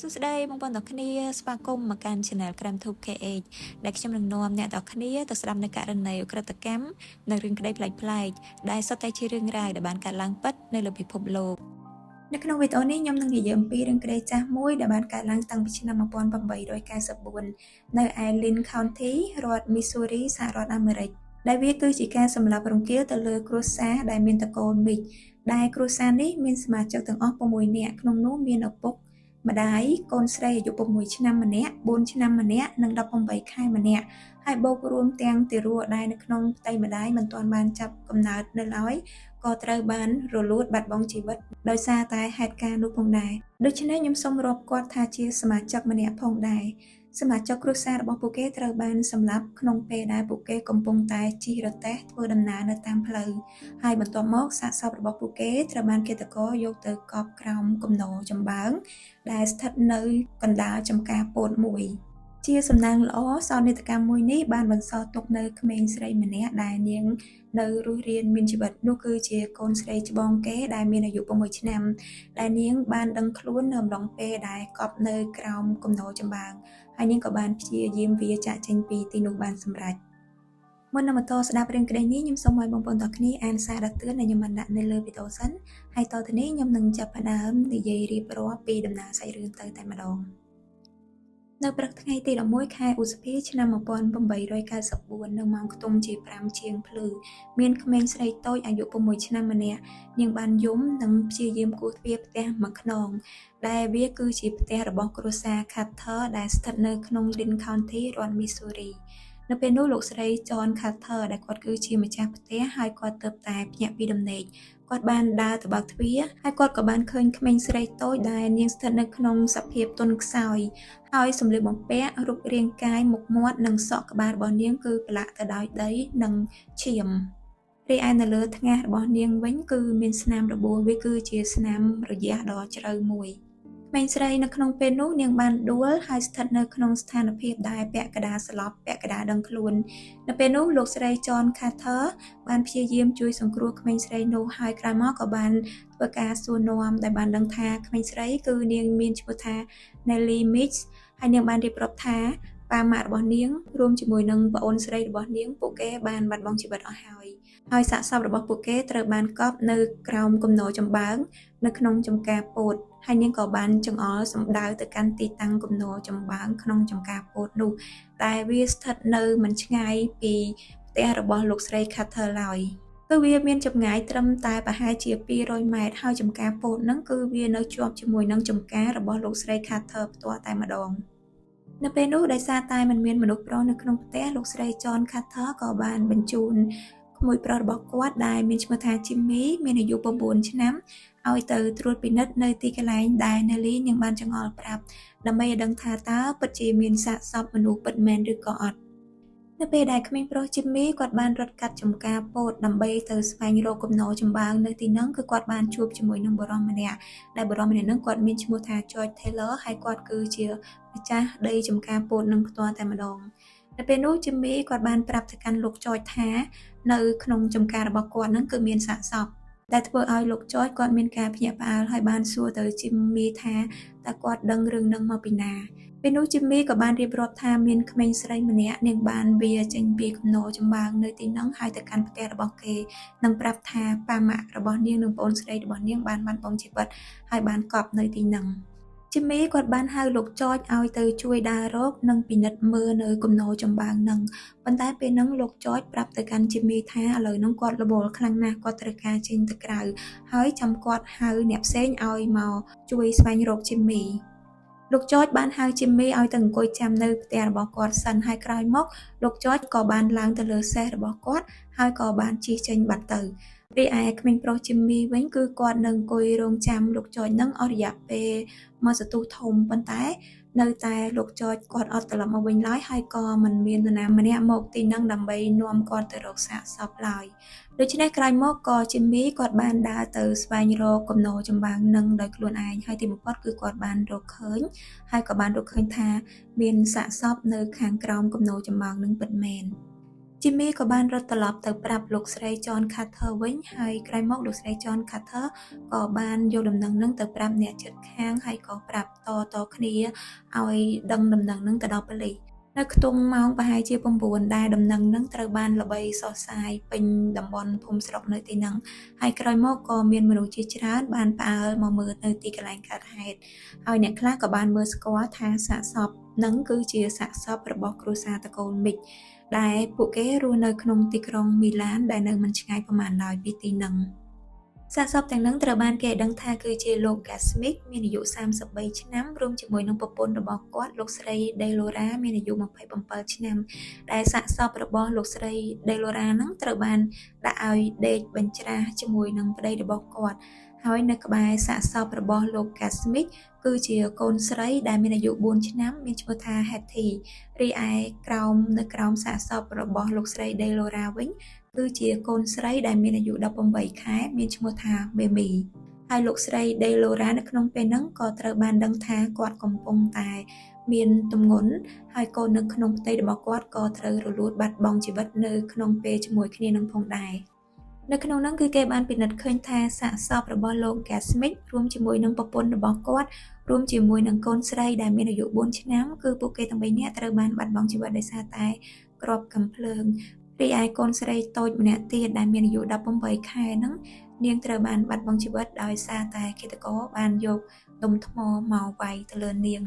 សួស្តីបងប្អូនទាំងគ្នាស្វាគមន៍មកកាន់ Channel Crime Tube KH ដែលខ្ញុំនឹងនាំអ្នកទាំងគ្នាទៅស្ដាប់នៅករណីឧក្រិដ្ឋកម្មនិងរឿងក្តីប្លែកៗដែលសុទ្ធតែជារឿងរ៉ាវដែលបានកើតឡើងពិតនៅលើពិភពលោកនៅក្នុងវីដេអូនេះខ្ញុំនឹងនិយាយអំពីរឿងក្តីចាស់មួយដែលបានកើតឡើងតាំងពីឆ្នាំ1894នៅឯ Linn County រដ្ឋ Missouri សហរដ្ឋអាមេរិកដែលវាគឺជាការសម្លាប់រង្គាលទៅលើគ្រួសារដែលមានត្រកូលមីកដែលគ្រួសារនេះមានសមាជិកទាំងអស់6នាក់ក្នុងនោះមានឪពុកម្ដាយកូនស្រីអាយុ6ឆ្នាំម្នាក់4ឆ្នាំម្នាក់និង18ខែម្នាក់ហើយបូករួមទាំងទារកដែលនៅក្នុងផ្ទៃម្ដាយមិនទាន់បានចាប់កំណើតនៅឡើយក៏ត្រូវបានរលួតបាត់បង់ជីវិតដោយសារតែហេតុការណ៍នោះផងដែរដូច្នេះខ្ញុំសូមរាប់គាត់ថាជាសមាជិកម្នាក់ផងដែរសមាជិកគ្រួសាររបស់ពួកគេត្រូវបានសម្លាប់ក្នុងពេលដែលពួកគេកំពុងតែជិះរទេះធ្វើដំណើរនៅតាមផ្លូវហើយបន្ទាប់មកសាកសពរបស់ពួកគេត្រូវបានឃាតករយកទៅកប់ក្រោមគំនរចំបើងដែលស្ថិតនៅកណ្ដាលចំការពោតមួយជាសំណាងល្អសោកនាដកម្មមួយនេះបានបន្សល់ទុកនៅក្មេងស្រីម្នាក់ដែលនាងនៅរស់រានមានជីវិតនោះគឺជាកូនស្រីច្បងគេដែលមានអាយុ6ឆ្នាំដែលនាងបានដឹងខ្លួននៅអំឡុងពេលដែលកប់នៅក្រោមគំនរចំបើងហើយនាងក៏បានព្យាយាមវាចាកចេញពីទីនោះបានសម្រេចមុននឹងបន្តស្ដាប់រឿងក្តីនេះខ្ញុំសូមឲ្យបងប្អូនទាំងគ្នាអានសារដាស់តឿនដែលខ្ញុំបានដាក់នៅលើវីដេអូសិនហើយតទៅនេះខ្ញុំនឹងចាប់ផ្ដើមនិយាយរៀបរាប់ពីដំណើរសាច់រឿងទៅតែម្ដងនៅព្រឹកថ្ងៃទី11ខែឧសភាឆ្នាំ1894នៅម៉ោងខ្ទង់ជា5ជាងភ្លឺមានក្មេងស្រីតូចអាយុ6ឆ្នាំម្នាក់នាងបានយំនិងព្យាយាមគោះទ្វារផ្ទះមួយខ្នងដែលវាគឺជាផ្ទះរបស់គ្រួសារ Carter ដែលស្ថិតនៅក្នុង Linn County រដ្ឋ Missouri នៅពេលនោះលោកស្រី John Carter ដែលគាត់គឺជាម្ចាស់ផ្ទះហើយគាត់ទើបតែភ្ញាក់ពីដំណេកគាត់បានដើរទៅបើកទ្វារហើយគាត់ក៏បានឃើញក្មេងស្រីតូចដែលនាងស្ថិតនៅក្នុងសភាពទន់ខ្សោយហើយសម្លៀកបំពាក់រូបរាងកាយមុខមាត់និងសក់ក្បាលរបស់នាងគឺប្រឡាក់ទៅដោយដីនិងឈាមរីឯនៅលើថ្ងាសរបស់នាងវិញគឺមានស្នាមរបួសវាគឺជាស្នាមរយះដ៏ជ្រៅមួយក្មេងស្រីនៅក្នុងពេលនោះនាងបានដួលហើយស្ថិតនៅក្នុងស្ថានភាពដែលពាក់កណ្ដាលស្លាប់ពាក់កណ្ដាលដឹងខ្លួននៅពេលនោះលោកស្រី John Carter បានព្យាយាមជួយសង្គ្រោះក្មេងស្រីនោះហើយក្រោយមកក៏បានធ្វើការសួរនាំដែលបានដឹងថាក្មេងស្រីគឺនាងមានឈ្មោះថា Nellie Meeks ហើយនាងបានរៀបរាប់ថាប៉ាម៉ាក់របស់នាងរួមជាមួយនឹងប្អូនស្រីរបស់នាងពួកគេបានបាត់បង់ជីវិតអស់ហើយហើយសាកសពរបស់ពួកគេត្រូវបានកប់នៅក្រោមគំនរចំបើងនៅក្នុងចំការពោតហើយនាងក៏បានចង្អុលសម្ដៅទៅកាន់ទីតាំងគំនរចំបើងក្នុងចំការពោតនោះដែលវាស្ថិតនៅមិនឆ្ងាយពីផ្ទះរបស់លោកស្រី Carter ឡើយគឺវាមានចម្ងាយត្រឹមតែប្រហែលជា200ម៉ែត្រហើយចំការពោតហ្នឹងគឺវានៅជាប់ជាមួយនឹងចំការរបស់លោកស្រី Carter ផ្ទាល់តែម្ដងនៅពេលនោះដោយសារតែមិនមានមនុស្សប្រុសនៅក្នុងផ្ទះលោកស្រី John Carter ក៏បានបញ្ជូនក្មួយប្រុសរបស់គាត់ដែលមានឈ្មោះថា Jimmy មានអាយុ9ឆ្នាំឲ្យទៅត្រួតពិនិត្យនៅទីកន្លែងដែល Nellie នាងបានចង្អុលប្រាប់ដើម្បីឲ្យដឹងថាតើពិតជាមានសាកសពមនុស្សពិតមែនឬក៏អត់នៅពេលដែលក្មេងប្រុស Jimmy គាត់បានរត់កាត់ចំការពោតដើម្បីទៅស្វែងរកគំនរចំបើងនៅទីហ្នឹងគឺគាត់បានជួបជាមួយនឹងបុរសម្នាក់ដែលបុរសម្នាក់ហ្នឹងគាត់មានឈ្មោះថា George Taylor ហើយគាត់គឺជាម្ចាស់ដីចំការពោតនឹងផ្ទាល់តែម្ដងនៅពេលនោះ Jimmy គាត់បានប្រាប់ទៅកាន់លោក George ថានៅក្នុងចំការរបស់គាត់ហ្នឹងគឺមានសាកសពដែលធ្វើឲ្យលោកចចគាត់មានការភ្ញាក់ផ្អើលហើយបានសួរទៅ Jimmy ថាតើគាត់ដឹងរឿងនឹងមកពីណាពេលនោះ Jimmy ក៏បានរៀបរាប់ថាមានក្មេងស្រីម្នាក់នាងបានវាចេញពីគំនរចំបើងនៅទីនោះហើយទៅកាន់ផ្ទះរបស់គេនិងប្រាប់ថាប៉ាម៉ាក់របស់នាងនិងប្អូនស្រីរបស់នាងបានបាត់បង់ជីវិតហើយបានកប់នៅទីនោះជីមីគាត់បានហៅលោកចចឲ្យទៅជួយដើររកនិងពិនិត្យមើលនៅគំនរចំបើងនឹងប៉ុន្តែពេលហ្នឹងលោកចចប្រាប់ទៅកាន់ជីមីថាឥឡូវហ្នឹងគាត់រវល់ខ្លាំងណាស់គាត់ត្រូវការចេញទៅក្រៅហើយចាំគាត់ហៅអ្នកផ្សេងឲ្យមកជួយស្វែងរកជីមីលោកចចបានហៅជីមីឲ្យទៅអង្គុយចាំនៅផ្ទះរបស់គាត់សិនហើយក្រោយមកលោកចចក៏បានឡើងទៅលើសេះរបស់គាត់ហើយក៏បានជិះចេញបាត់ទៅរីឯក្មេងប្រុសជីមីវិញគឺគាត់នឹងអង្គុយរងចាំលោកចចនឹងអស់រយៈពេលមួយសន្ទុះធំប៉ុន្តែនៅតែលោកចចគាត់អត់ត្រឡប់មកវិញឡើយហើយក៏មិនមាននរណាម្នាក់មកទីនឹងដើម្បីនាំគាត់ទៅរកសាកសពឡើយដូច្នេះក្រោយមកក៏ជីមីគាត់បានដើរទៅស្វែងរកគំនរចំបាំងនឹងដោយខ្លួនឯងហើយទីបំផុតគឺគាត់បានរកឃើញហើយក៏បានរកឃើញថាមានសាកសពនៅខាងក្រោមគំនរចំបាំងនឹងពិតមែន។ ជីមីក៏បានរត់ត្រឡប់ទៅប្រាប់លោកស្រី John Carter វិញហើយក្រោយមកលោកស្រី John Carter ក៏បានយកដំណឹងនឹងទៅប្រាប់អ្នកជិតខាងហើយក៏ប្រាប់តៗគ្នាឲ្យដឹងដំណឹងនឹងទៅដល់ប៉ូលីសនៅខ្ទង់ម៉ោងប្រហែលជា9ដែលដំណឹងនឹងត្រូវបានល្បីសុះសាយពេញតំបន់ភូមិស្រុកនៅទីហ្នឹងហើយក្រោយមកក៏មានមនុស្សជាច្រើនបានផ្អើលមកមើលនៅទីកន្លែងកើតហេតុហើយអ្នកខ្លះក៏បានមើលស្គាល់ថាសាកសពនឹងគឺជាសាកសពរបស់គ្រួសារត្រកូលមីកដែលពួកគេរស់នៅក្នុងទីក្រុងមីឡានដែលនៅមិនឆ្ងាយប្រហែលឡើយពីទីហ្នឹងសាកសពទាំងនឹងត្រូវបានគេដឹងថាគឺជាលោក Gasmik មានអាយុ33ឆ្នាំរួមជាមួយនឹងប្រពន្ធរបស់គាត់លោកស្រី Delora មានអាយុ27ឆ្នាំដែលសាកសពរបស់លោកស្រី Delora នឹងត្រូវបានដាក់ឲ្យដេកបញ្ច្រាសជាមួយនឹងប្តីរបស់គាត់ហើយនៅក្បែរសាកសពរបស់លោក Gasmik គឺជាកូនស្រីដែលមានអាយុ4ឆ្នាំមានឈ្មោះថា Hetty រីឯក្រោមនៅក្រោមសាកសពរបស់លោកស្រី Delora វិញគឺជាកូនស្រីដែលមានអាយុ18ខែមានឈ្មោះថាមេមីហើយលោកស្រី Delora នៅក្នុងពេលហ្នឹងក៏ត្រូវបានដឹងថាគាត់កំពុងតែមានទម្ងន់ហើយកូននៅក្នុងផ្ទៃរបស់គាត់ក៏ត្រូវរលួតបាត់បង់ជីវិតនៅក្នុងពេលជាមួយគ្នានឹងផងដែរនៅក្នុងនោះគឺគេបានពិនិត្យឃើញថាសាកសពរបស់លោក Gasmik រួមជាមួយនឹងប្រពន្ធរបស់គាត់រួមជាមួយនឹងកូនស្រីដែលមានអាយុ4ឆ្នាំគឺពួកគេទាំង3នាក់ត្រូវបានបាត់បង់ជីវិតដោយសារតែគ្រាប់កាំភ្លើងរីឯកូនស្រីតូចម្នាក់ទៀតដែលមានអាយុ18ខែហ្នឹងនាងត្រូវបានបាត់បង់ជីវិតដោយសារតែឃាតករបានយកដុំថ្មមកវាយទៅលើនាង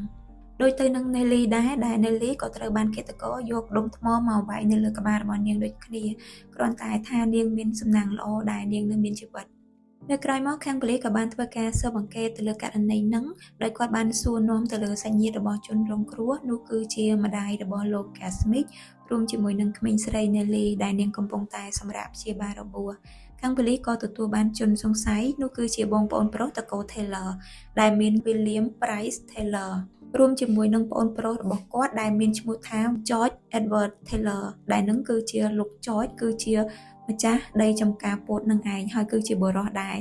ដូចទៅនឹង Nelly ដែរដែល Nelly ក៏ត្រូវបានឃាតករយកដុំថ្មមកវាយនៅលើក្បាលរបស់នាងដូចគ្នាគ្រាន់តែថានាងមានសំណាងល្អដែលនាងនៅមានជីវិតនៅក្រោយមកខាងប៉ូលីសក៏បានធ្វើការស៊ើបអង្កេតទៅលើករណីហ្នឹងដោយគាត់បានសួរនាំទៅលើសាច់ញាតិរបស់ជនរងគ្រោះនោះគឺជាម្ដាយរបស់លោក Gasmik រួមជាមួយនឹងក្មេងស្រី Nelly ដែលនាងកំពុងតែសម្រាកព្យាបាលរបួសខាងប៉ូលីសក៏ទទួលបានជនសង្ស័យនោះគឺជាបងប្អូនប្រុសត្រកូល Taylor ដែលមាន William Price Taylor រួមជាមួយនឹងប្អូនប្រុសរបស់គាត់ដែលមានឈ្មោះថា George Edward Taylor ដែលនឹងគឺជាលោក George គឺជាម្ចាស់ដីចំការពោតនឹងឯងហើយគឺជាបុរសដែល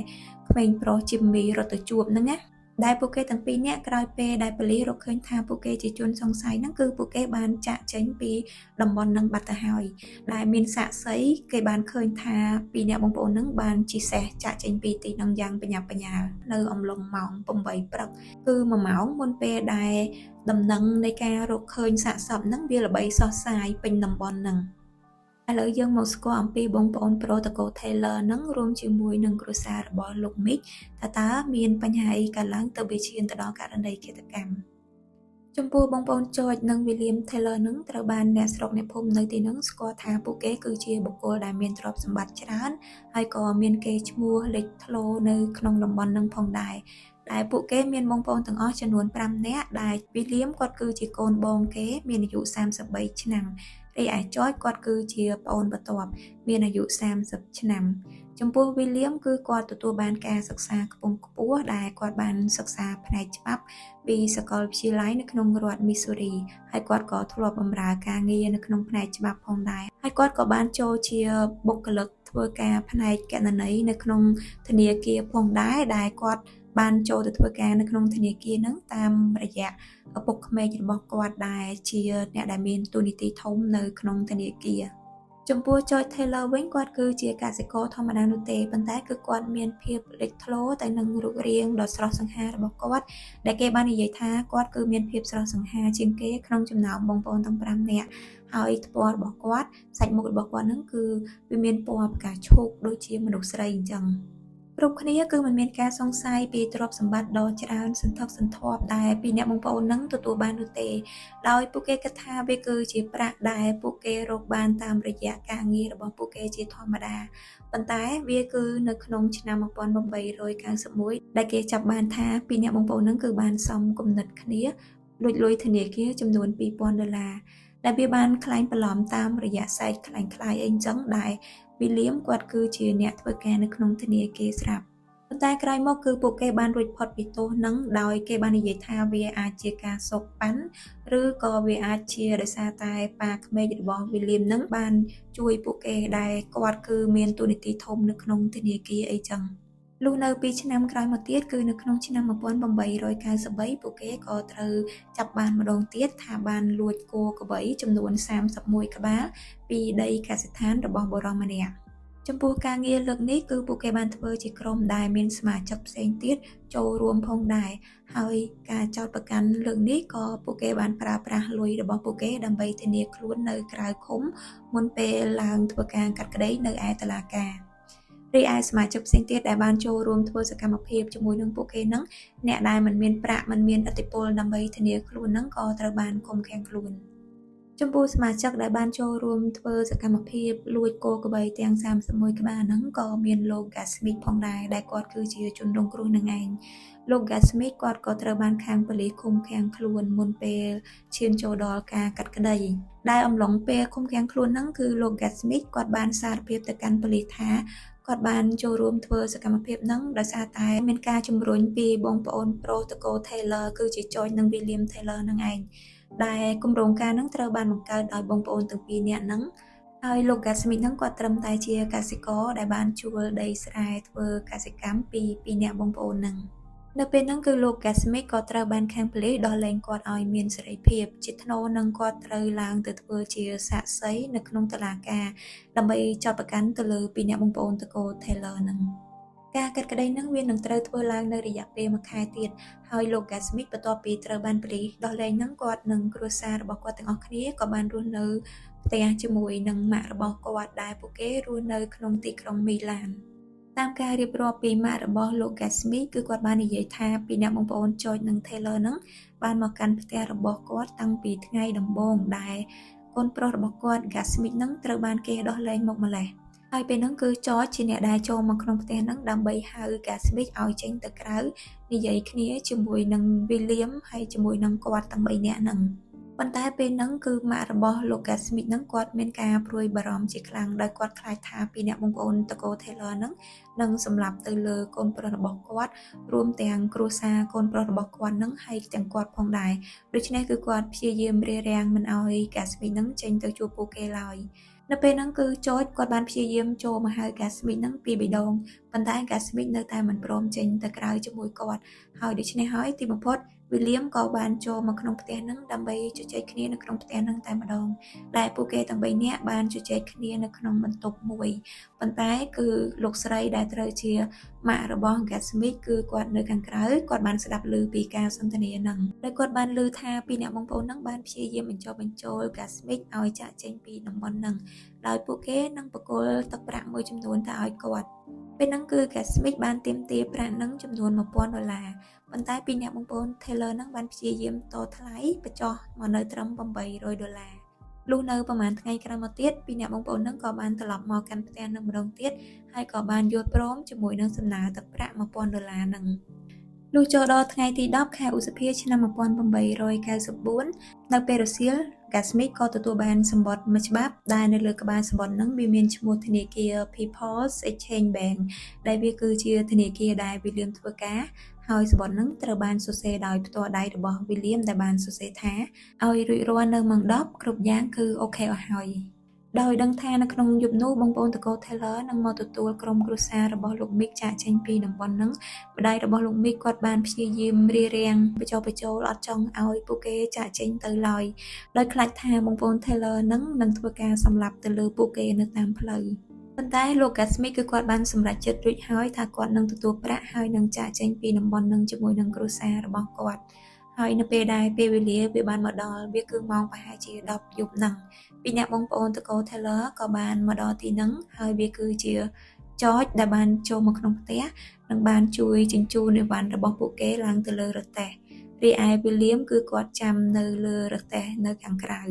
ក្មេងប្រុស Jimmy រត់ទៅជួបហ្នឹងណាដែលពួកគេទាំងពីរនាក់ក្រោយពេលដែលប៉ូលីសរកឃើញថាពួកគេជាជនសង្ស័យហ្នឹងគឺពួកគេបានចាក់ចេញពីតំបន់ហ្នឹងបាត់ទៅហើយដែលមានសាក្សីគេបានឃើញថាពីរនាក់បងប្អូនហ្នឹងបានជិះសេះចាក់ចេញពីទីហ្នឹងយ៉ាងប្រញាប់ប្រញាល់នៅអំឡុងម៉ោង8ព្រឹកគឺ1ម៉ោងមុនពេលដែលដំណឹងនៃការរកឃើញសាកសពហ្នឹងវាល្បីសុះសាយពេញតំបន់ហ្នឹងឥឡូវយើងមកស្គាល់អំពីបងប្អូនប្រុសត្រកូល Taylor ហ្នឹងរួមជាមួយនឹងគ្រួសាររបស់លោក Mick ថាតើមានបញ្ហាអីកើតឡើងទៅវាឈានទៅដល់ករណីឃាតកម្មចំពោះបងប្អូន George និង William Taylor នឹងត្រូវបានអ្នកស្រុកអ្នកភូមិនៅទីនោះស្គាល់ថាពួកគេគឺជាបុគ្គលដែលមានទ្រព្យសម្បត្តិច្រើនហើយក៏មានកេរ្តិ៍ឈ្មោះលេចធ្លោនៅក្នុងតំបន់នឹងផងដែរដែលពួកគេមានបងប្អូនទាំងអស់ចំនួន5នាក់ដែល William គាត់គឺជាកូនបងគេមានអាយុ33ឆ្នាំរីឯ George គាត់គឺជាប្អូនបន្ទាប់មានអាយុ30ឆ្នាំចំពោះ William គឺគាត់ទទួលបានការសិក្សាខ្ពង់ខ្ពស់ដែលគាត់បានសិក្សាផ្នែកច្បាប់ពីសាកលវិទ្យាល័យនៅក្នុងរដ្ឋ Missouri ហើយគាត់ក៏ធ្លាប់បម្រើការងារនៅក្នុងផ្នែកច្បាប់ផងដែរហើយគាត់ក៏បានចូលជាបុគ្គលិកធ្វើការផ្នែកគណនេយ្យនៅក្នុងធនាគារផងដែរដែលគាត់បានចូលទៅធ្វើការនៅក្នុងធនាគារហ្នឹងតាមរយៈឪពុកក្មេករបស់គាត់ដែលជាអ្នកដែលមានតួនាទីធំនៅក្នុងធនាគារចំពោះ George Taylor វិញគាត់គឺជាកសិករធម្មតានោះទេប៉ុន្តែគឺគាត់មានភាពលេចធ្លោទៅនឹងរូបរាងដ៏ស្រស់សង្ហារបស់គាត់ដែលគេបាននិយាយថាគាត់គឺមានភាពស្រស់សង្ហាជាងគេក្នុងចំណោមបងប្អូនទាំង5នាក់ហើយថ្ពាល់របស់គាត់សាច់មុខរបស់គាត់នឹងគឺវាមានពណ៌ផ្កាឈូកដូចជាមនុស្សស្រីអញ្ចឹងគ្រប់គ្នាគឺមិនមានការសង្ស័យពីទ្រព្យសម្បត្តិដ៏ច្រើនសន្ធឹកសន្ធាប់ដែលពីអ្នកបងប្អូននឹងទទួលបាននោះទេដោយពួកគេគិតថាវាគឺជាប្រាក់ដែលពួកគេរកបានតាមរយៈការងាររបស់ពួកគេជាធម្មតាប៉ុន្តែវាគឺនៅក្នុងឆ្នាំ1891ដែលគេចាប់បានថាពីអ្នកបងប្អូននឹងគឺបានសំគំនិតគ្នាលួចលុយធនាគារចំនួន2000ដុល្លារដែលវាបានក្លែងបន្លំតាមរយៈសែកក្លែងក្លាយអីចឹងដែល William គាត់គឺជាអ្នកធ្វើការនៅក្នុងធនាគារស្រាប់ប៉ុន្តែក្រោយមកគឺពួកគេបានរួចផុតពីទោសនឹងដោយគេបាននិយាយថាវាអាចជាការសូកប៉ាន់ឬក៏វាអាចជាដោយសារតែប៉ាក្មេករបស់ William នឹងបានជួយពួកគេដែលគាត់គឺមានតួនាទីធំនៅក្នុងធនាគារអីចឹង លុះនៅ2ឆ្នាំក្រោយមកទៀតគឺនៅក្នុងឆ្នាំ1893ពួកគេក៏ត្រូវចាប់បានម្ដងទៀតថាបានលួចគោក្របីចំនួន31ក្បាលពីដីកសិដ្ឋានរបស់បុរសម្នាក់ចំពោះការងារលើកនេះគឺពួកគេបានធ្វើជាក្រុមដែលមានសមាជិកផ្សេងទៀតចូលរួមផងដែរហើយការចោទប្រកាន់លើកនេះក៏ពួកគេបានប្រើប្រាស់លុយរបស់ពួកគេដើម្បីធានាខ្លួននៅក្រៅឃុំមុនពេលឡើងធ្វើការកាត់ក្តីនៅឯតុលាការរីឯសមាជិកផ្សេងទៀតដែលបានចូលរួមធ្វើសកម្មភាពជាមួយនឹងពួកគេនឹងអ្នកដែលមិនមានប្រាក់មិនមានឥទ្ធិពលដើម្បីធានាខ្លួននឹងក៏ត្រូវបានឃុំឃាំងខ្លួនចំពោះសមាជិកដែលបានចូលរួមធ្វើសកម្មភាពលួចគោក្របីទាំង31ក្បាលហ្នឹងក៏មានលោក Gus Smith ផងដែរដែលគាត់គឺជាជនរងគ្រោះនឹងឯងលោក Gus Smith គាត់ក៏ត្រូវបានខាងប៉ូលីសឃុំឃាំងខ្លួនមុនពេលឈានចូលដល់ការកាត់ក្តីដែលអំឡុងពេលឃុំឃាំងខ្លួនហ្នឹងគឺលោក Gus Smith គាត់បានសារភាពទៅកាន់ប៉ូលីសថាគាត់បានចូលរួមធ្វើសកម្មភាពហ្នឹងដោយសារតែមានការជំរុញពីបងប្អូនប្រុសត្រកូល Taylor គឺជា George និង William Taylor ហ្នឹងឯងដែលគម្រោងការហ្នឹងត្រូវបានបង្កើតដោយបងប្អូនទាំងពីរនាក់ហ្នឹងហើយលោក Gus Smith ហ្នឹងគាត់ត្រឹមតែជាកសិករដែលបានជួលដីស្រែធ្វើកសិកម្មពីពីរនាក់បងប្អូនហ្នឹងនៅពេលហ្នឹងគឺលោក Gus Smith ក៏ត្រូវបានខាងប៉ូលីសដោះលែងគាត់ឲ្យមានសេរីភាពជាថ្នូរនឹងគាត់ត្រូវឡើងទៅធ្វើជាសាក្សីនៅក្នុងតុលាការដើម្បីចោទប្រកាន់ទៅលើពីរនាក់បងប្អូនត្រកូល Taylor ហ្នឹងការកាត់ក្តីនឹងវានឹងត្រូវធ្វើឡើងនៅរយៈពេលមួយខែទៀតហើយលោក Gus Smith បន្ទាប់ពីត្រូវបានប៉ូលីសដោះលែងហ្នឹងគាត់និងគ្រួសាររបស់គាត់ទាំងអស់គ្នាក៏បានរស់នៅផ្ទះជាមួយនឹងម៉ាក់របស់គាត់ដែលពួកគេរស់នៅក្នុងទីក្រុងមីឡានតាមការរៀបរាប់ពីម៉ាក់របស់លោក Gus Smith គឺគាត់បាននិយាយថាពីអ្នកបងប្អូន George និង Taylor ហ្នឹងបានមកកាន់ផ្ទះរបស់គាត់តាំងពីថ្ងៃដំបូងដែលកូនប្រុសរបស់គាត់ Gus Smith ហ្នឹងត្រូវបានគេដោះលែងមកម្លេះហើយពេលហ្នឹងគឺ George ជាអ្នកដែលចូលមកក្នុងផ្ទះហ្នឹងដើម្បីហៅ Gus Smith ឲ្យចេញទៅក្រៅនិយាយគ្នាជាមួយនឹង William ហើយជាមួយនឹងគាត់ទាំង3នាក់ហ្នឹងប៉ុន្តែពេលហ្នឹងគឺម៉ាក់របស់លោក Gus Smith ហ្នឹងគាត់មានការព្រួយបារម្ភជាខ្លាំងដោយគាត់ខ្លាចថាពីអ្នកបងប្អូនត្រកូល Taylor ហ្នឹងនឹងសម្លាប់ទៅលើកូនប្រុសរបស់គាត់រួមទាំងគ្រួសារកូនប្រុសរបស់គាត់ហ្នឹងហើយទាំងគាត់ផងដែរដូច្នេះគឺគាត់ព្យាយាមរារាំងមិនឲ្យ Gus Smith ហ្នឹងចេញទៅជួបពួកគេឡើយនៅពេលហ្នឹងគឺ George គាត់បានព្យាយាមចូលមកហៅ Gus Smith ហ្នឹងពីរបីដងប៉ុន្តែ Gus Smith នៅតែមិនព្រមចេញទៅក្រៅជាមួយគាត់ហើយដូច្នេះហើយទីបំផុត William ក៏បានចូលមកក្នុងផ្ទះហ្នឹងដើម្បីជជែកគ្នានៅក្នុងផ្ទះហ្នឹងតែម្ដងដែលពួកគេទាំង3នាក់បានជជែកគ្នានៅក្នុងបន្ទប់មួយប៉ុន្តែគឺលោកស្រីដែលត្រូវជាម៉ាក់របស់ Gus Smith គឺគាត់នៅខាងក្រៅគាត់បានស្ដាប់ឮពីការសន្ទនាហ្នឹងដោយគាត់បានឮថាពីអ្នកបងប្អូនហ្នឹងបានព្យាយាមបញ្ចុះបញ្ចូល Gus Smith ឲ្យចាក់ចេញពីតំបន់ហ្នឹងដោយពួកគេនឹងប្រគល់ទឹកប្រាក់មួយចំនួនទៅឲ្យគាត់ពេលហ្នឹងគឺ Gus Smith បានទាមទារប្រាក់ហ្នឹងចំនួន1000ដុល្លារប៉ុន្តែពីអ្នកបងប្អូន Taylor ហ្នឹងបានព្យាយាមតថ្លៃបញ្ចុះមកនៅត្រឹម800ដុល្លារលុះនៅប្រហែលថ្ងៃក្រោយមកទៀតពីអ្នកបងប្អូនហ្នឹងក៏បានត្រឡប់មកកាន់ផ្ទះនឹងម្ដងទៀតហើយក៏បានយល់ព្រមជាមួយនឹងសំណើទឹកប្រាក់1000ដុល្លារហ្នឹងលុះចូលដល់ថ្ងៃទី10ខែឧសភាឆ្នាំ1894នៅពេលរសៀល Gus Smith ក៏ទទួលបានសម្បត្តិមួយច្បាប់ដែលនៅលើក្បាលសម្បត្តិហ្នឹងវាមានឈ្មោះធនាគារ People's Exchange Bank ដែលវាគឺជាធនាគារដែល William ធ្វើការហើយសម្បត្តិហ្នឹងត្រូវបានសរសេរដោយផ្ទាល់ដៃរបស់ William ដែលបានសរសេរថាឲ្យរួចរាល់នៅម៉ោង10គ្រប់យ៉ាងគឺOK អស់ហើយដោយដឹងថានៅក្នុងយប់នោះបងប្អូនត្រកូល Taylor នឹងមកទទួលក្រុមគ្រួសាររបស់លោក Mick ចាកចេញពីតំបន់ហ្នឹងម្ដាយរបស់លោក Mick គាត់បានព្យាយាមរារាំងបញ្ចុះបញ្ចូលអត់ចង់ឲ្យពួកគេចាកចេញទៅឡើយដោយខ្លាចថាបងប្អូន Taylor ហ្នឹងនឹងធ្វើការសម្លាប់ទៅលើពួកគេនៅតាមផ្លូវប៉ុន្តែលោក Gus Smith គឺគាត់បានសម្រេចចិត្តរួចហើយថាគាត់នឹងទទួលប្រាក់ហើយនឹងចាកចេញពីតំបន់នឹងជាមួយនឹងគ្រួសាររបស់គាត់ហើយនៅពេលដែលពេលវេលាវាបានមកដល់វាគឺម៉ោងប្រហែលជា10យប់ហ្នឹងពីអ្នកបងប្អូនត្រកូល Taylor ក៏បានមកដល់ទីហ្នឹងហើយវាគឺជា George ដែលបានចូលមកក្នុងផ្ទះនិងបានជួយជញ្ជូនអីវ៉ាន់របស់ពួកគេឡើងទៅលើរទេះរីឯ William គឺគាត់ចាំនៅលើរទេះនៅខាងក្រៅ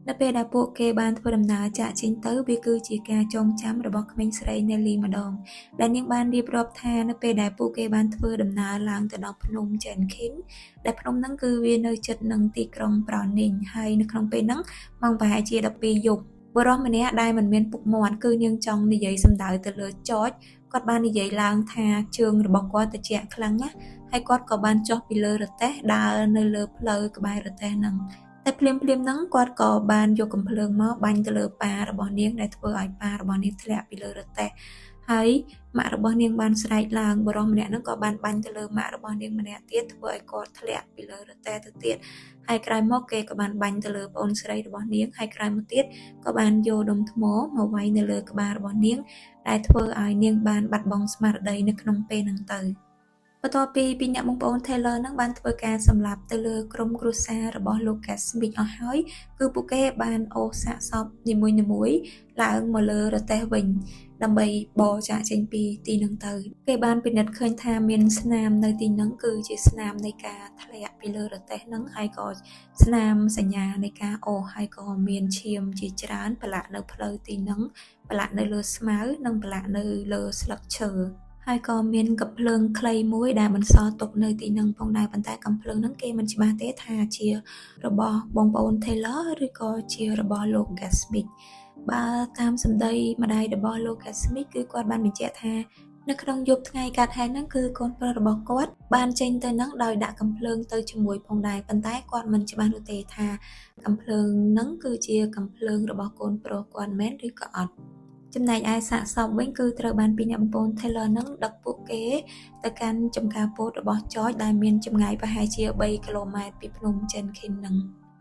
នៅពេលដែលពួកគេបានធ្វើដំណើរចាកចេញទៅវាគឺជាការចងចាំរបស់ក្មេងស្រី Nelly ម្ដងដែលនាងបានរៀបរាប់ថានៅពេលដែលពួកគេបានធ្វើដំណើរឡើងទៅដល់ភ្នំ Jenkins ដែលភ្នំហ្នឹងគឺវានៅជិតនឹងទីក្រុង Browning ហើយនៅក្នុងពេលហ្នឹងម៉ោងប្រហែលជា12យប់បុរសម្នាក់ដែលមិនមានពុកមាត់គឺនាងចង់និយាយសម្ដៅទៅលើ George គាត់បាននិយាយឡើងថាជើងរបស់គាត់ត្រជាក់ខ្លាំងណាស់ហើយគាត់ក៏បានចុះពីលើរទេះដើរនៅលើផ្លូវក្បែររទេះហ្នឹងតែភ្លាមភ្លាមហ្នឹងគាត់ក៏បានយកកំភ្លើងមកបាញ់ទៅលើប៉ារបស់នាងដែលធ្វើឲ្យប៉ារបស់នាងធ្លាក់ពីលើរទេះ ហើយម៉ាក់របស់នាងបានស្រែកឡើងបុរសម្នាក់ហ្នឹងក៏បានបាញ់ទៅលើម៉ាក់របស់នាងម្នាក់ទៀតធ្វើឲ្យគាត់ធ្លាក់ពីលើរទេះទៅទៀតហើយក្រោយមកគេក៏បានបាញ់ទៅលើប្អូនស្រីរបស់នាងហើយក្រោយមកទៀតក៏បានយកដុំថ្មមកវាយនៅលើក្បាលរបស់នាងដែលធ្វើឲ្យនាងបានបាត់បង់ស្មារតីនៅក្នុងពេលហ្នឹងទៅបន្ទាប់ពីពីអ្នកបងប្អូន Taylor នឹងបានធ្វើការសម្លាប់ទៅលើក្រុមគ្រួសាររបស់លោក Smith អស់ហើយគឺពួកគេបានអូសសាកសពនីមួយៗឡើងមកលើរទេះវិញដើម្បីបរចាកចេញពីទីនឹងទៅគេបានពិនិត្យឃើញថាមានស្នាមនៅទីហ្នឹងគឺជាស្នាមនៃការធ្លាក់ពីលើរទេះហ្នឹងហើយក៏ស្នាមសញ្ញានៃការអូសហើយក៏មានឈាមជាច្រើនប្រឡាក់នៅផ្លូវទីហ្នឹងប្រឡាក់នៅលើស្មៅនិងប្រឡាក់នៅលើស្លឹកឈើហើយក៏មានកាំភ្លើងខ្លីមួយដែលបន្សល់ទុកនៅទីហ្នឹងផងដែរប៉ុន្តែកាំភ្លើងហ្នឹងគេមិនច្បាស់ទេថាជារបស់បងប្អូន Taylor ឬក៏ជារបស់លោក Gatsby បើតាមសម្ដីម្ដាយរបស់លោក Smith គឺគាត់បានបញ្ជាក់ថានៅក្នុងយប់ថ្ងៃកើតហេតុហ្នឹងគឺកូនប្រុសរបស់គាត់បានចេញទៅនឹងដោយដាក់កាំភ្លើងទៅជាមួយផងដែរប៉ុន្តែគាត់មិនច្បាស់នោះទេថាកាំភ្លើងហ្នឹងគឺជាកាំភ្លើងរបស់កូនប្រុសគាត់មែនឬក៏អត់ចំណែកឯសាកសពវិញគឺត្រូវបានពីរអ្នកបងប្អូន Taylor នឹងដឹកពួកគេទៅកាន់ចំការពោតរបស់ George ដែលមានចម្ងាយប្រហែលជា3គីឡូម៉ែត្រពីភ្នំ Jenkins នឹង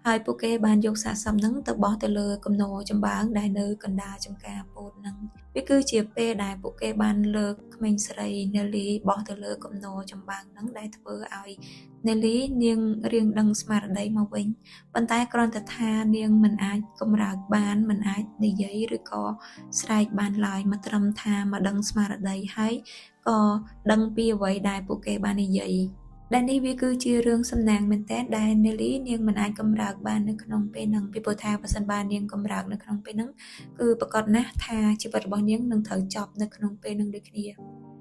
ហើយពួកគេបានយកសាកសពហ្នឹងទៅបោះទៅលើគំនរចំបើងដែលនៅកណ្ដាលចំការពោតហ្នឹងវាគឺជាពេលដែលពួកគេបានលើកក្មេងស្រី Nelly បោះទៅលើគំនរចំបើងហ្នឹងដែលធ្វើឲ្យ Nelly នាងរៀងដឹងស្មារតីមកវិញប៉ុន្តែគ្រាន់តែថានាងមិនអាចកម្រើកបានមិនអាចនិយាយឬក៏ស្រែកបានឡើយមកត្រឹមថាមកដឹងស្មារតីហើយក៏ដឹងពីអ្វីដែលពួកគេបាននិយាយដែលនេះវាគឺជារឿងសំណាងមែនទែនដែល Nelly នាងមិនអាចកម្រើកបាននៅក្នុងពេលហ្នឹងពីព្រោះថាបើសិនបើនាងកម្រើកនៅក្នុងពេលហ្នឹងគឺប្រាកដណាស់ថាជីវិតរបស់នាងនឹងត្រូវចប់នៅក្នុងពេលហ្នឹងដូចគ្នា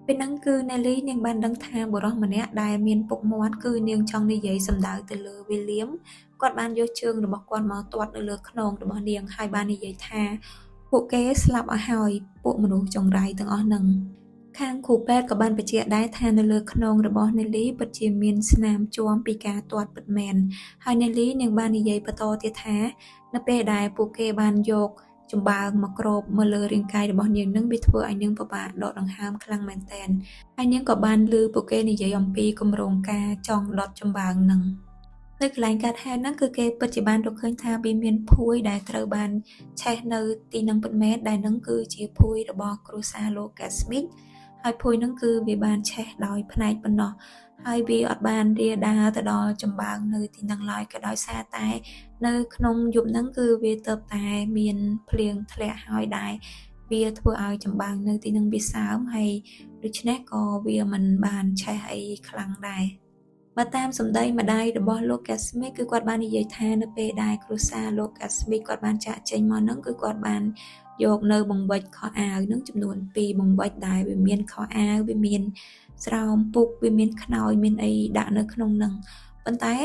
ពេលហ្នឹងគឺ Nelly នាងបានដឹងថាបុរសម្នាក់ដែលមានពុកមាត់គឺនាងចង់និយាយសម្ដៅទៅលើ William គាត់បានយកជើងរបស់គាត់មកទាត់នៅលើខ្នងរបស់នាងហើយបាននិយាយថាពួកគេស្លាប់អស់ហើយពួកមនុស្សចង្រៃទាំងអស់ហ្នឹងខាងគ្រូពេទ្យក៏បានបញ្ជាក់ដែរថានៅលើខ្នងរបស់ Nelly ពិតជាមានស្នាមជាំពីការទាត់ពិតមែនហើយ Nelly នាងបាននិយាយបន្តទៀតថានៅពេលដែលពួកគេបានយកចំបើងមកគ្របមកលើរាងកាយរបស់នាងនឹងវាធ្វើឲ្យនាងពិបាកដកដង្ហើមខ្លាំងមែនទែនហើយនាងក៏បានឮពួកគេនិយាយអំពីគម្រោងការចង់ដុតចំបើងនឹងនៅកន្លែងកើតហេតុហ្នឹងគឺគេពិតជាបានរកឃើញថាវាមានភួយដែលត្រូវបានឆេះនៅទីនឹងពិតមែនដែលនឹងគឺជាភួយរបស់គ្រួសារលោក Smith ហើយភួយហ្នឹងគឺវាបានឆេះដោយផ្នែកប៉ុណ្ណោះហើយវាអត់បានរាលដាលទៅដល់ចំបើងនៅទីហ្នឹងឡើយក៏ដោយសារតែនៅក្នុងយប់ហ្នឹងគឺវាទៅតែមានភ្លៀងធ្លាក់ហើយដែរវាធ្វើឲ្យចំបើងនៅទីហ្នឹងវាសើមហើយដូច្នេះក៏វាមិនបានឆេះអីខ្លាំងដែរបើតាមសម្ដីម្ដាយរបស់លោក Smith គឺគាត់បាននិយាយថានៅពេលដែលគ្រួសារលោក Smith គាត់បានចាកចេញមកហ្នឹងគឺគាត់បានយកនៅបង្វិចខោអាវនឹងចំនួន2បង្វិចដែលវាមានខោអាវវាមានស្រោមពុកវាមានខ្នើយមានអីដាក់នៅក្នុងនឹងប៉ុន្តែ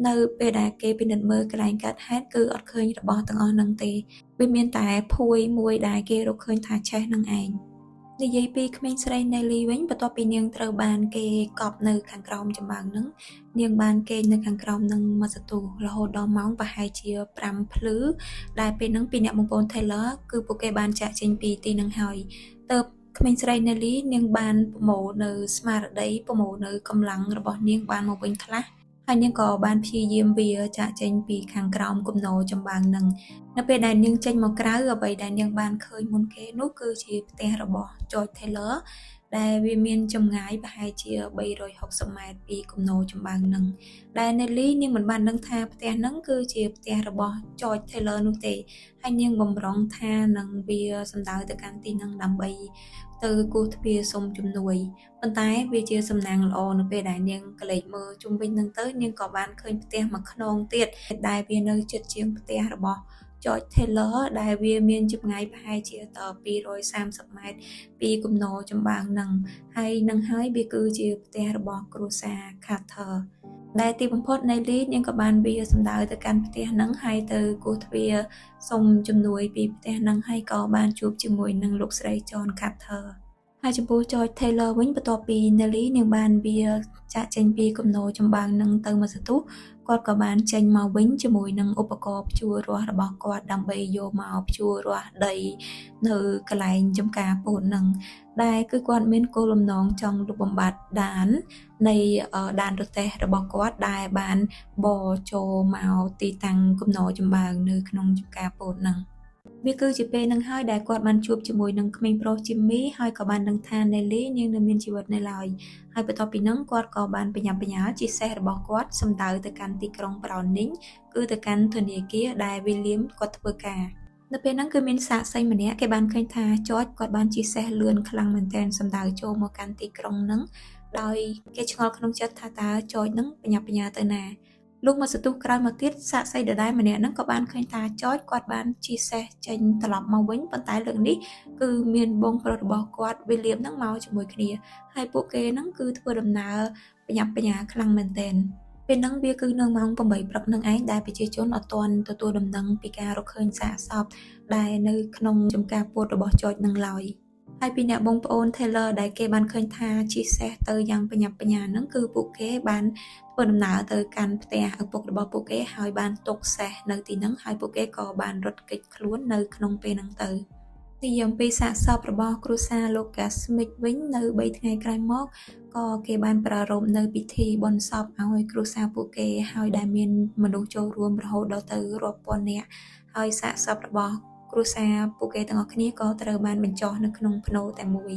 នៅពេលដែលគេពិនិត្យមើលកន្លែងកើតហេតុគឺអត់ឃើញរបស់ទាំងអស់ហ្នឹងទេវាមានតែភួយមួយដែលគេរកឃើញថាឆេះនឹងឯងនិយាយពីក្មេងស្រី Nelly វិញបន្ទាប់ពីនាងត្រូវបានគេកប់នៅខាងក្រោមចំបើងនឹងនាងបានគេងនៅខាងក្រោមនឹងមួយសន្ទុះរហូតដល់ម៉ោងប្រហែលជា5ភ្លឺដែលពេលហ្នឹងពីអ្នកបងប្អូន Taylor គឺពួកគេបានចាកចេញពីទីនឹងហើយទៅក្មេងស្រី Nelly នាងបានប្រមូលនៅស្មារតីប្រមូលនៅកម្លាំងរបស់នាងបានមកវិញខ្លះហើយនាងក៏បានព្យាយាមវាចាកចេញពីខាងក្រោមគំនរចំបើងនឹងនៅពេលដែលនាងចេញមកក្រៅអ្វីដែលនាងបានឃើញមុនគេនោះគឺជាផ្ទះរបស់ George Taylor ដែលវាមានចម្ងាយប្រហែលជា360ម៉ែត្រពីគំនរចំបើងនឹងដែល Nelly នាងមិនបានដឹងថាផ្ទះហ្នឹងគឺជាផ្ទះរបស់ George Taylor នោះទេហើយនាងបំរុងថានឹងវាសំដៅទៅកាន់ទីហ្នឹងដើម្បីទៅគោះទ្វារសុំជំនួយប៉ុន្តែវាជាសំណាងល្អនៅពេលដែលនាងក្រឡេកមើលជុំវិញហ្នឹងទៅនាងក៏បានឃើញផ្ទះមួយខ្នងទៀតដែលវានៅជិតជាងផ្ទះរបស់ George Taylor ដែលវាមានចម្ងាយប្រហែលជាត230ម៉ែត្រពីគំនរចំបើងនឹងហើយនឹងហើយវាគឺជាផ្ទះរបស់គ្រួសារ Carter ដែលទីបំផុត Nelly នាងក៏បានវាសំដៅទៅកាន់ផ្ទះហ្នឹងហើយទៅគោះទ្វារសុំជំនួយពីផ្ទះហ្នឹងហើយក៏បានជួបជាមួយនឹងលោកស្រី John Carter ហើយចំពោះ George Taylor វិញបន្ទាប់ពី Nelly នាងបានវាចាកចេញពីគំនរចំបើងនឹងទៅមួយសន្ទុះ គាត់ក៏បានចេញមកវិញជាមួយនឹងឧបករណ៍ភ្ជួររាស់របស់គាត់ដើម្បីយកមកភ្ជួររាស់ដីនៅកន្លែងចំការពោតហ្នឹងដែលគឺគាត់មានគោលបំណងចង់លុបបំបាត់ដាននៃដានរទេះរបស់គាត់ដែលបានបរចូលមកទីតាំងគំនរចំបើងនៅក្នុងចំការពោតហ្នឹងវាគឺជាពេលហ្នឹងហើយដែលគាត់បានជួបជាមួយនឹងក្មេងប្រុសជីមមីហើយក៏បានដឹងថាណេលីនាងនៅមានជីវិតនៅឡើយហើយបន្ទាប់ពីហ្នឹងគាត់ក៏បានប្រញាប់ប្រញាល់ជិះសេះរបស់គាត់សម្ដៅទៅកាន់ទីក្រុង Browning គឺទៅកាន់ធនាគារដែល William គាត់ធ្វើការនៅពេលហ្នឹងគឺមានសាក្សីម្នាក់គេបានឃើញថាចចគាត់បានជិះសេះលឿនខ្លាំងមែនទែនសម្ដៅចូលមកកាន់ទីក្រុងហ្នឹងដោយគេឆ្ងល់ក្នុងចិត្តថាតើចចហ្នឹងប្រញាប់ប្រញាល់ទៅណាលុះមកសន្ទុះក្រោយមកទៀតសាក្សីដដែលម្នាក់ហ្នឹងក៏បានឃើញថាចចគាត់បានជិះសេះចេញត្រឡប់មកវិញប៉ុន្តែលើកនេះគឺមានបងប្រុសរបស់គាត់វិលៀមហ្នឹងមកជាមួយគ្នាហើយពួកគេហ្នឹងគឺធ្វើដំណើរប្រញាប់ប្រញាល់ខ្លាំងមែនទែនពេលហ្នឹងវាគឺនៅម៉ោង8ព្រឹកនឹងឯងដែលប្រជាជនអត់ទាន់ទទួលដំណឹងពីការរកឃើញសាកសពដែលនៅក្នុងចំការពោតរបស់ចចនឹងឡើយហើយពីអ្នកបងប្អូន Taylor ដែលគេបានឃើញថាជិះសេះទៅយ៉ាងប្រញាប់ប្រញាល់ហ្នឹងគឺពួកគេបានធ្វើដំណើរទៅកាន់ផ្ទះឪពុករបស់ពួកគេហើយបានទុកសេះនៅទីហ្នឹងហើយពួកគេក៏បានរត់គេចខ្លួននៅក្នុងពេលហ្នឹងទៅនិយាយអំពីសាកសពរបស់គ្រួសារលោក Gasmik វិញនៅ3ថ្ងៃក្រោយមកក៏គេបានប្រារព្ធនៅពិធីបុណ្យសពឲ្យគ្រួសារពួកគេហើយដែលមានមនុស្សចូលរួមរហូតដល់ទៅរាប់ពាន់នាក់ហើយសាកសពរបស់គ្រួសារពួកគេទាំងអស់គ្នាក៏ត្រូវបានបញ្ចុះនៅក្នុងផ្នូរតែមួយ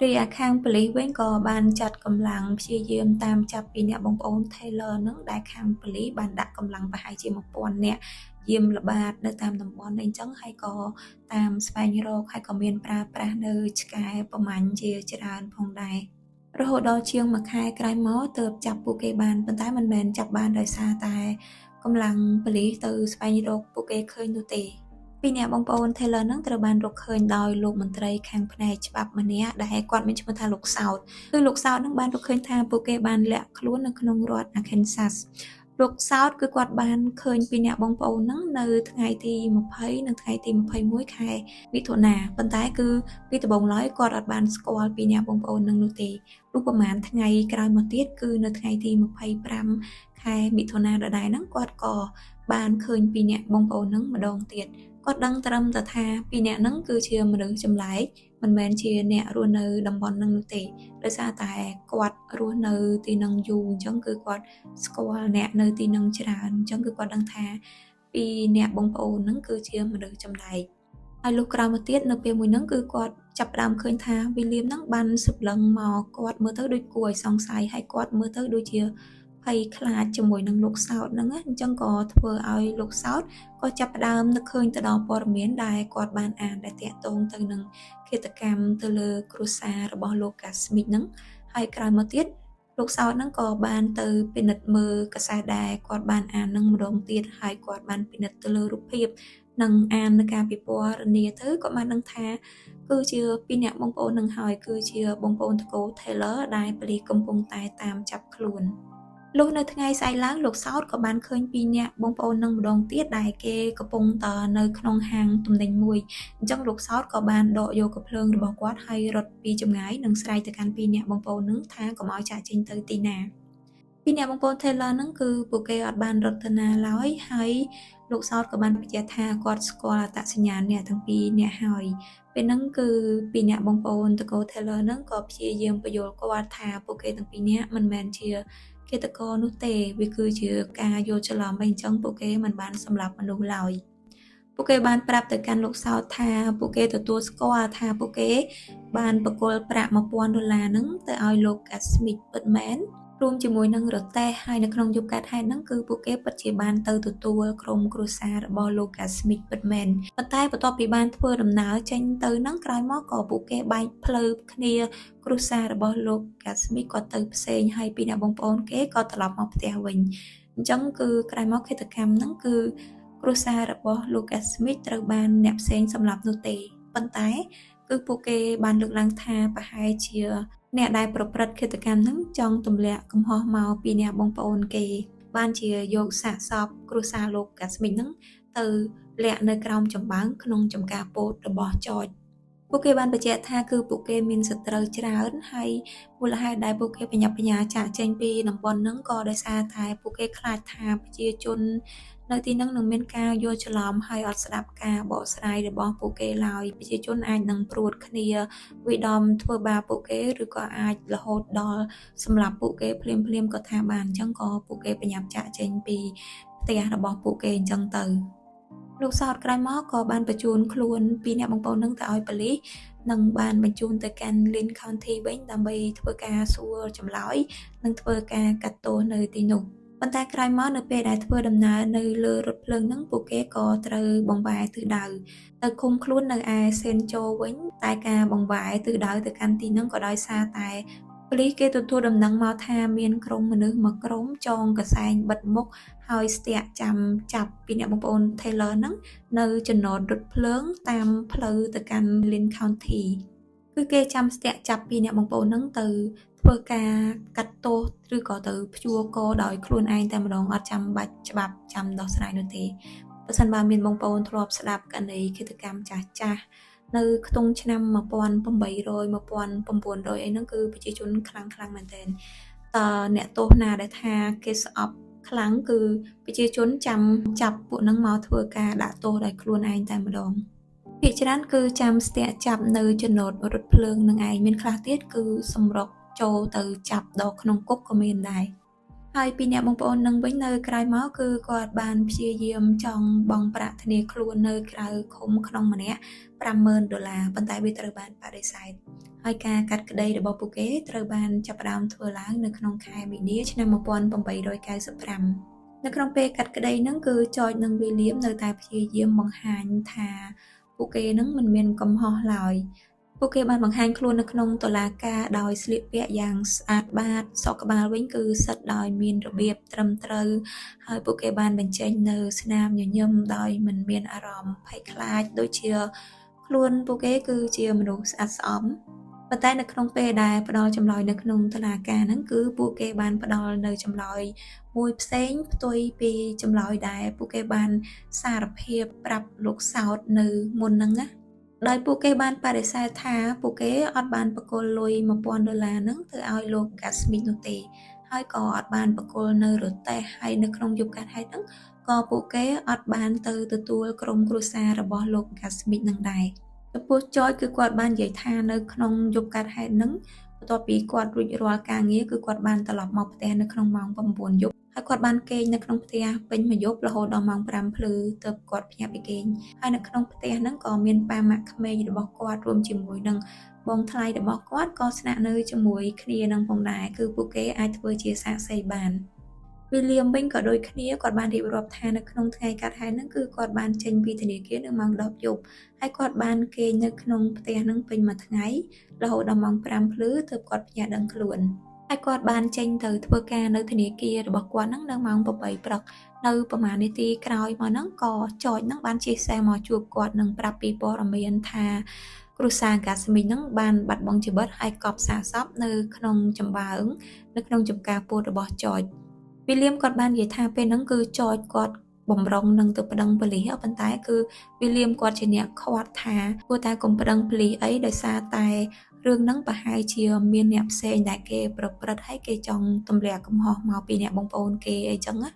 រីឯខាងប៉ូលីសវិញក៏បានចាត់កម្លាំងព្យាយាមតាមចាប់ពីអ្នកបងប្អូន Taylor ហ្នឹងដែលខាងប៉ូលីសបានដាក់កម្លាំងប្រហែលជា1000នាក់យាមល្បាតនៅតាមតំបន់អីចឹងហើយក៏តាមស្វែងរកហើយក៏មានប្រើប្រាស់នៅឆ្កែប្រមាញ់ជាច្រើនផងដែររហូតដល់ជាងមួយខែក្រោយមកទើបចាប់ពួកគេបានប៉ុន្តែមិនមែនចាប់បានដោយសារតែកម្លាំងប៉ូលីសទៅស្វែងរកពួកគេឃើញនោះទេពីអ្នកបងប្អូន Taylor ហ្នឹងត្រូវបានរកឃើញដោយលោកមន្ត្រីខាងផ្នែកច្បាប់ម្នាក់ដែលគាត់មានឈ្មោះថាលោកសោតគឺលោកសោតហ្នឹងបានរកឃើញថាពួកគេបានលាក់ខ្លួននៅក្នុងរដ្ឋ Arkansas លោកសោតគឺគាត់បានឃើញពីអ្នកបងប្អូនហ្នឹងនៅថ្ងៃទី20និងថ្ងៃទី21ខែមិថុនាប៉ុន្តែគឺពីដំបូងឡើយគាត់អត់បានស្គាល់ពីអ្នកបងប្អូនហ្នឹងនោះទេលុះប្រហែលថ្ងៃក្រោយមកទៀតគឺនៅថ្ងៃទី25ខែមិថុនាដដែលហ្នឹងគាត់ក៏បានឃើញពីអ្នកបងប្អូនហ្នឹងម្ដងទៀតគាត់ដឹងត្រឹមតែថាពីអ្នកហ្នឹងគឺជាមនុស្សចម្លែកមិនមែនជាអ្នករស់នៅតំបន់ហ្នឹងនោះទេដោយសារតែគាត់រស់នៅទីហ្នឹងយូរអញ្ចឹងគឺគាត់ស្គាល់អ្នកនៅទីហ្នឹងច្រើនអញ្ចឹងគឺគាត់ដឹងថាពីអ្នកបងប្អូនហ្នឹងគឺជាមនុស្សចម្លែកហើយលុះក្រោយមកទៀតនៅពេលមួយហ្នឹងគឺគាត់ចាប់ផ្ដើមឃើញថាវិលៀមហ្នឹងបានសម្លឹងមកគាត់មើលទៅដូចគួរឲ្យសង្ស័យហើយគាត់មើលទៅដូចជាភ័យខ្លាចជាមួយនឹងលោកសោតហ្នឹងអញ្ចឹងក៏ធ្វើឲ្យលោកសោតក៏ចាប់ផ្ដើមនឹកឃើញទៅដល់ព័ត៌មានដែលគាត់បានអានដែលទាក់ទងទៅនឹងឃាតកម្មទៅលើគ្រួសាររបស់លោកកាស្មិចហ្នឹងហើយក្រោយមកទៀតលោកសោតហ្នឹងក៏បានទៅពិនិត្យមើលកាសែតដែលគាត់បានអានហ្នឹងម្ដងទៀតហើយគាត់បានពិនិត្យទៅលើរូបភាពនិងអាននៅការពិពណ៌នាទៅក៏បានដឹងថាគឺជាពីរអ្នកបងប្អូននឹងហើយគឺជាបងប្អូនតកូ Taylor ដែលប៉ូលីសកំពុងតែតាមចាប់ខ្លួនលុះនៅថ្ងៃស្អែកឡើងលោកសោតក៏បានឃើញពីអ្នកបងប្អូននឹងម្ដងទៀតដែលគេកំពុងតនៅក្នុងហាងទំនិញមួយអញ្ចឹងលោកសោតក៏បានដកយកកាំភ្លើងរបស់គាត់ហើយរត់ពីចម្ងាយនិងស្រែកទៅកាន់ពីអ្នកបងប្អូននឹងថាកុំឲ្យចាកចេញទៅទីណាពីអ្នកបងប្អូន Taylor ហ្នឹងគឺពួកគេអត់បានរត់ទៅណាឡើយហើយលោកសោតក៏បានបញ្ជាក់ថាគាត់ស្គាល់អត្តសញ្ញាណអ្នកទាំងពីរអ្នកហើយពេលហ្នឹងគឺពីអ្នកបងប្អូនតកូ Taylor ហ្នឹងក៏ព្យាយាមពន្យល់គាត់ថាពួកគេទាំងពីរនាក់មិនមែនជាឃាតករនោះទេវាគឺជាការយល់ច្រឡំអីអញ្ចឹងពួកគេមិនបានសម្លាប់មនុស្សឡើយពួកគេបានប្រាប់ទៅកាន់លោកសោតថាពួកគេទទួលស្គាល់ថាពួកគេបានប្រគល់ប្រាក់1000ដុល្លារហ្នឹងទៅឲ្យលោកកាស្មិចពិតមែនរួមជាមួយនឹងរទេះហើយនៅក្នុងយប់កើតហេតុហ្នឹងគឺពួកគេពិតជាបានទៅទទួលក្រុមគ្រួសាររបស់លោកកាស្មិចពិតមែនប៉ុន្តែបន្ទាប់ពីបានធ្វើដំណើរចេញទៅហ្នឹងក្រោយមកក៏ពួកគេបែកផ្លូវគ្នាគ្រួសាររបស់លោកកាស្មិចក៏ទៅផ្សេងហើយពីអ្នកបងប្អូនគេក៏ត្រឡប់មកផ្ទះវិញអញ្ចឹងគឺក្រោយមកឃាតកម្មហ្នឹងគឺគ្រួសាររបស់លោកកាស្មិចត្រូវបានអ្នកផ្សេងសម្លាប់នោះទេប៉ុន្តែគឺពួកគេបានលើកឡើងថាប្រហែលជាអ្នកដែលប្រព្រឹត្តឃាតកម្មហ្នឹងចង់ទម្លាក់កំហុសមកពីអ្នកបងប្អូនគេបានជាយកសាកសពគ្រួសារលោកកាស្មិចហ្នឹងទៅលាក់នៅក្រោមចំបើងក្នុងចំការពោតរបស់ចច ពួកគេបានបញ្ជាក់ថាគឺពួកគេមានសត្រូវច្រើនហើយមូលហេតុដែលពួកគេប្រញាប់ប្រញាល់ចាកចេញពីតំបន់ហ្នឹងក៏ដោយសារតែពួកគេខ្លាចថាប្រជាជននៅទីហ្នឹងនឹងមានការយល់ច្រឡំហើយអត់ស្ដាប់ការបកស្រាយរបស់ពួកគេឡើយប្រជាជនអាចនឹងព្រួតគ្នាវាយដំធ្វើបាបពួកគេឬក៏អាចរហូតដល់សម្លាប់ពួកគេភ្លាមៗក៏ថាបានអញ្ចឹងក៏ពួកគេប្រញាប់ចាកចេញពីផ្ទះរបស់ពួកគេអញ្ចឹងទៅលោកសោតក្រោយមកក៏បានបញ្ជូនខ្លួនពីរនាក់បងប្អូននឹងទៅឲ្យប៉ូលីសនិងបានបញ្ជូនទៅកាន់ Linn County វិញដើម្បីធ្វើការសួរចម្លើយនិងធ្វើការកាត់ទោសនៅទីនោះប៉ុន្តែក្រោយមកនៅពេលដែលធ្វើដំណើរនៅលើរថភ្លើងហ្នឹងពួកគេក៏ត្រូវបង្វែរទិសដៅទៅឃុំខ្លួននៅឯសេនជូវិញតែការបង្វែរទិសដៅទៅកាន់ទីហ្នឹងក៏ដោយសារតែប៉ូលីសគេទទួលដំណឹងមកថាមានក្រុមមនុស្សមួយក្រុមចងកសែងបិទមុខហើយស្ទាក់ចាំចាប់ពីអ្នកបងប្អូន Taylor ហ្នឹងនៅចំណតរថភ្លើងតាមផ្លូវទៅកាន់ Linn County គឺគេចាំស្ទាក់ចាប់ពីអ្នកបងប្អូនហ្នឹងទៅធ្វើការកាត់ទោសឬក៏ទៅព្យួរកដោយខ្លួនឯងតែម្ដងអត់ចាំបាច់ច្បាប់ចាំដោះស្រាយនោះទេបើសិនបើមានបងប្អូនធ្លាប់ស្ដាប់ករណីឃាតកម្មចាស់ចាស់នៅខ្ទង់ឆ្នាំ1800 1900អីហ្នឹងគឺប្រជាជនខ្លាំងខ្លាំងមែនទែនតើអ្នកទោសណាដែលថាគេស្អប់ខ្លាំងគឺប្រជាជនចាំចាប់ពួកហ្នឹងមកធ្វើការដាក់ទោសដោយខ្លួនឯងតែម្ដងភាគច្រើនគឺចាំស្ទាក់ចាប់នៅចំណតរថភ្លើងនឹងឯងមានខ្លះទៀតគឺសម្រុកចូលទៅចាប់ដល់ក្នុងគុកក៏មានដែរហើយពីអ្នកបងប្អូននឹងវិញនៅក្រោយមកគឺគាត់បានព្យាយាមចង់បង់ប្រាក់ធានាខ្លួននៅក្រៅឃុំក្នុងម្នាក់$50,000ប៉ុន្តែវាត្រូវបានបដិសេធហើយការកាត់ក្តីរបស់ពួកគេត្រូវបានចាប់ផ្ដើមធ្វើឡើងនៅក្នុងខែមីនាឆ្នាំ1895នៅក្នុងពេលកាត់ក្តីហ្នឹងគឺចចនិងវីលៀមនៅតែព្យាយាមបង្ហាញថាពួកគេនឹងមិនមានកំហុសឡើយពួកគេបានបង្ហាញខ្លួននៅក្នុងតុលាការដោយស្លៀកពាក់យ៉ាងស្អាតបាតសក់ក្បាលវិញគឺសិតដោយមានរបៀបត្រឹមត្រូវហើយពួកគេបានបញ្ចេញនៅស្នាមញញឹមដោយមិនមានអារម្មណ៍ភ័យខ្លាចដូចជាខ្លួនពួកគេគឺជាមនុស្សស្អាតស្អំប៉ុន្តែនៅក្នុងពេលដែលផ្ដល់ចម្លើយនៅក្នុងតុលាការហ្នឹងគឺពួកគេបានផ្ដល់នៅចម្លើយមួយផ្សេងផ្ទុយពីចម្លើយដែលពួកគេបានសារភាពប្រាប់លោកសោតនៅមុនហ្នឹងណាដោយពួកគេបានបដិសេធថាពួកគេអត់បានប្រគល់លុយ$1,000ហ្នឹងទៅឲ្យលោក Gasmith នោះទេហើយក៏អត់បានប្រគល់នៅរទេះហើយនៅក្នុងយប់កើតហេតុហ្នឹងក៏ពួកគេអត់បានទៅទទួលក្រុមគ្រួសាររបស់លោក Gasmith នឹងដែរចំពោះចយគឺគាត់បាននិយាយថានៅក្នុងយប់កើតហេតុហ្នឹងបន្ទាប់ពីគាត់រួចរាល់ការងារគឺគាត់បានត្រឡប់មកផ្ទះនៅក្នុងម៉ោង9យប់ហើយគាត់បានគេងនៅក្នុងផ្ទះពេញមួយយប់រហូតដល់ម៉ោង5ភ្លឺទើបគាត់ភ្ញាក់ពីគេងហើយនៅក្នុងផ្ទះហ្នឹងក៏មានប៉ាម៉ាក់ក្មេងរបស់គាត់រួមជាមួយនឹងបងថ្លៃរបស់គាត់ក៏ស្នាក់នៅជាមួយគ្នានឹងផងដែរគឺពួកគេអាចធ្វើជាសាក្សីបានវីលៀមវិញក៏ដូចគ្នាគាត់បានរៀបរាប់ថានៅក្នុងថ្ងៃកាត់ហេតុហ្នឹងគឺគាត់បានចេញពីធនាគារនៅម៉ោង10យប់ហើយគាត់បានគេងនៅក្នុងផ្ទះហ្នឹងពេញមួយថ្ងៃរហូតដល់ម៉ោង5ភ្លឺទើបគាត់ភ្ញាក់ដឹងខ្លួនហើយគាត់បានចេញទៅធ្វើការនៅធនាគាររបស់គាត់ហ្នឹងនៅម៉ោង8ព្រឹកនៅប្រហែលនាទីក្រោយមកហ្នឹងក៏ចចហ្នឹងបានជិះសេះមកជួបគាត់និងប្រាប់ពីព័ត៌មានថាគ្រួសារកាស្មីហ្នឹងបានបាត់បង់ជីវិតហើយកប់សាកសពនៅក្នុងចំបើងនៅក្នុងចំការពោតរបស់ចចវីលៀមគាត់បាននិយាយថាពេលហ្នឹងគឺចចគាត់បំរុងនឹងទៅប្តឹងប៉ូលីសប៉ុន្តែគឺវីលៀមគាត់ជាអ្នកខាត់ថាគួរតែកុំប្តឹងប៉ូលីសអីដោយសារតែរឿងហ្នឹងប្រហែលជាមានអ្នកផ្សេងដែលគេប្រព្រឹត្តហើយគេចង់ទម្លាក់កំហុសមកពីអ្នកបងប្អូនគេអីចឹងណា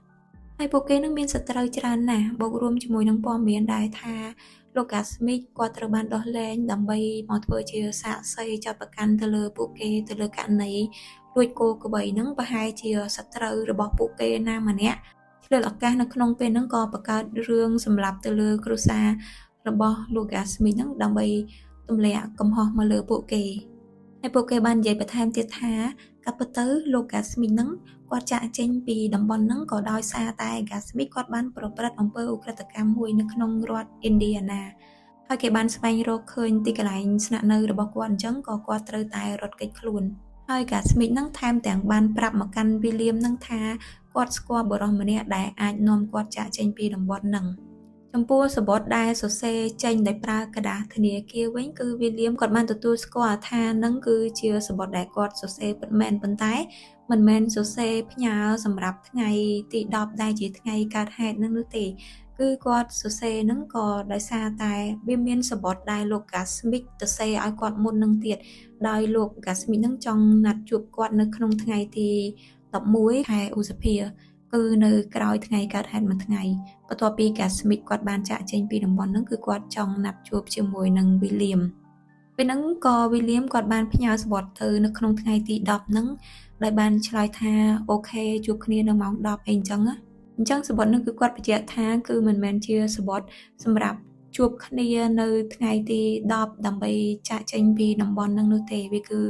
ហើយពួកគេនឹងមានសត្រូវច្រើនណាស់បូករួមជាមួយនឹងព័ត៌មានដែរថាលោកកាស្មីកគាត់ត្រូវបានដោះលែងដើម្បីមកធ្វើជាសាក្សីចាត់ប្រកាន់ទៅលើពួកគេទៅលើករណីលួចគោក្របីហ្នឹងប្រហែលជាសត្រូវរបស់ពួកគេណាម្នាក់ឆ្លៀតឱកាសនៅក្នុងពេលហ្នឹងក៏បង្កើតរឿងសម្លាប់ទៅលើគ្រួសាររបស់លោកកាស្មីកហ្នឹងដើម្បីទម្លាក់កំហុសមកលើពួកគេហើយពួកគេបាននិយាយបន្ថែមទៀតថាកាប់ទៅលោកកាស្មីកហ្នឹងគាត់ចាក់ចេញពីតំបន់ហ្នឹងក៏ដោយសារតែកាស្មីកគាត់បានប្រព្រឹត្តអំពើឧក្រិដ្ឋកម្មមួយនៅក្នុងរដ្ឋឥណ្ឌាណាហើយគេបានស្វែងរកឃើញទីកន្លែងស្នាក់នៅរបស់គាត់អញ្ចឹងក៏គាត់ត្រូវតែរត់គេចខ្លួនហើយកាស្មីកហ្នឹងថែមទាំងបានប្រាប់មកកាន់វីលៀមហ្នឹងថាគាត់ស្គាល់បុរសម្នាក់ដែលអាចនាំគាត់ចាក់ចេញពីតំបន់ហ្នឹងចំពោះសំបុត្រដែលសរសេរចេញដោយប្រើក្រដាសធនាគារវិញគឺវីលៀមគាត់បានទទួលស្គាល់ថានឹងគឺជាសំបុត្រដែលគាត់សរសេរពិតមែនប៉ុន្តែមិនមែនសរសេរផ្ញើសម្រាប់ថ្ងៃទី10ដែលជាថ្ងៃកើតហេតុនឹងនោះទេ គឺគាត់សរសេរហ្នឹងក៏ដោយសារតែវាមានសំបុត្រដែលលោក Gasmig សរសេរឲ្យគាត់មុននឹងទៀតដោយលោក Gasmig ហ្នឹងចង់ណាត់ជួបគាត់នៅក្នុងថ្ងៃទី11ខែឧសភាគឺនៅក្រោយថ្ងៃកើតហេតុមួយថ្ងៃបន្ទាប់ពី Gasmig គាត់បានចាក់ចេញពីតំបន់ហ្នឹងគឺគាត់ចង់ណាត់ជួបជាមួយនឹង William ពេលហ្នឹងក៏ William គាត់បានផ្ញើសំបុត្រទៅនៅក្នុងថ្ងៃទី10ហ្នឹងដោយបានឆ្លើយថា OK ជួបគ្នានៅម៉ោង10អីអញ្ចឹងណាអញ្ចឹងសំបុត្រហ្នឹងគឺគាត់បញ្ជាក់ថាគឺមិនមែនជាសំបុត្រសម្រាប់ជួបគ្នានៅថ្ងៃទី10ដើម្បីចាក់ចេញពីតំបន់ហ្នឹងនោះទេវាគឺ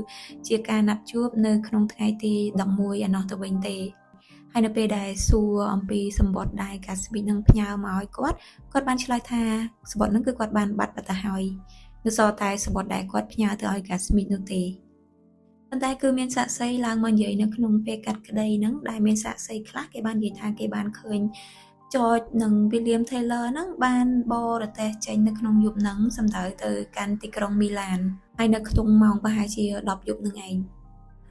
ជាការណាត់ជួបនៅក្នុងថ្ងៃទី11ឯណោះទៅវិញទេហើយនៅពេលដែលសួរអំពីសំបុត្រដែល Gasmig នឹងផ្ញើមកឲ្យគាត់គាត់បានឆ្លើយថាសំបុត្រហ្នឹងគឺគាត់បានបាត់ទៅហើយនៅសល់តែសំបុត្រដែលគាត់ផ្ញើទៅឲ្យ Gasmig នោះទេប៉ុន្តែគឺមានសាក្សីឡើងមកនិយាយនៅក្នុងពេលកាត់ក្តីហ្នឹងដែលមានសាក្សីខ្លះគេបាននិយាយថាគេបានឃើញ George និង William Taylor ហ្នឹងបានបរទេះចេញនៅក្នុងយប់ហ្នឹងសំដៅទៅកាន់ទីក្រុងមីឡានហើយនៅខ្ទង់ម៉ោងប្រហែលជា10យប់ហ្នឹងឯង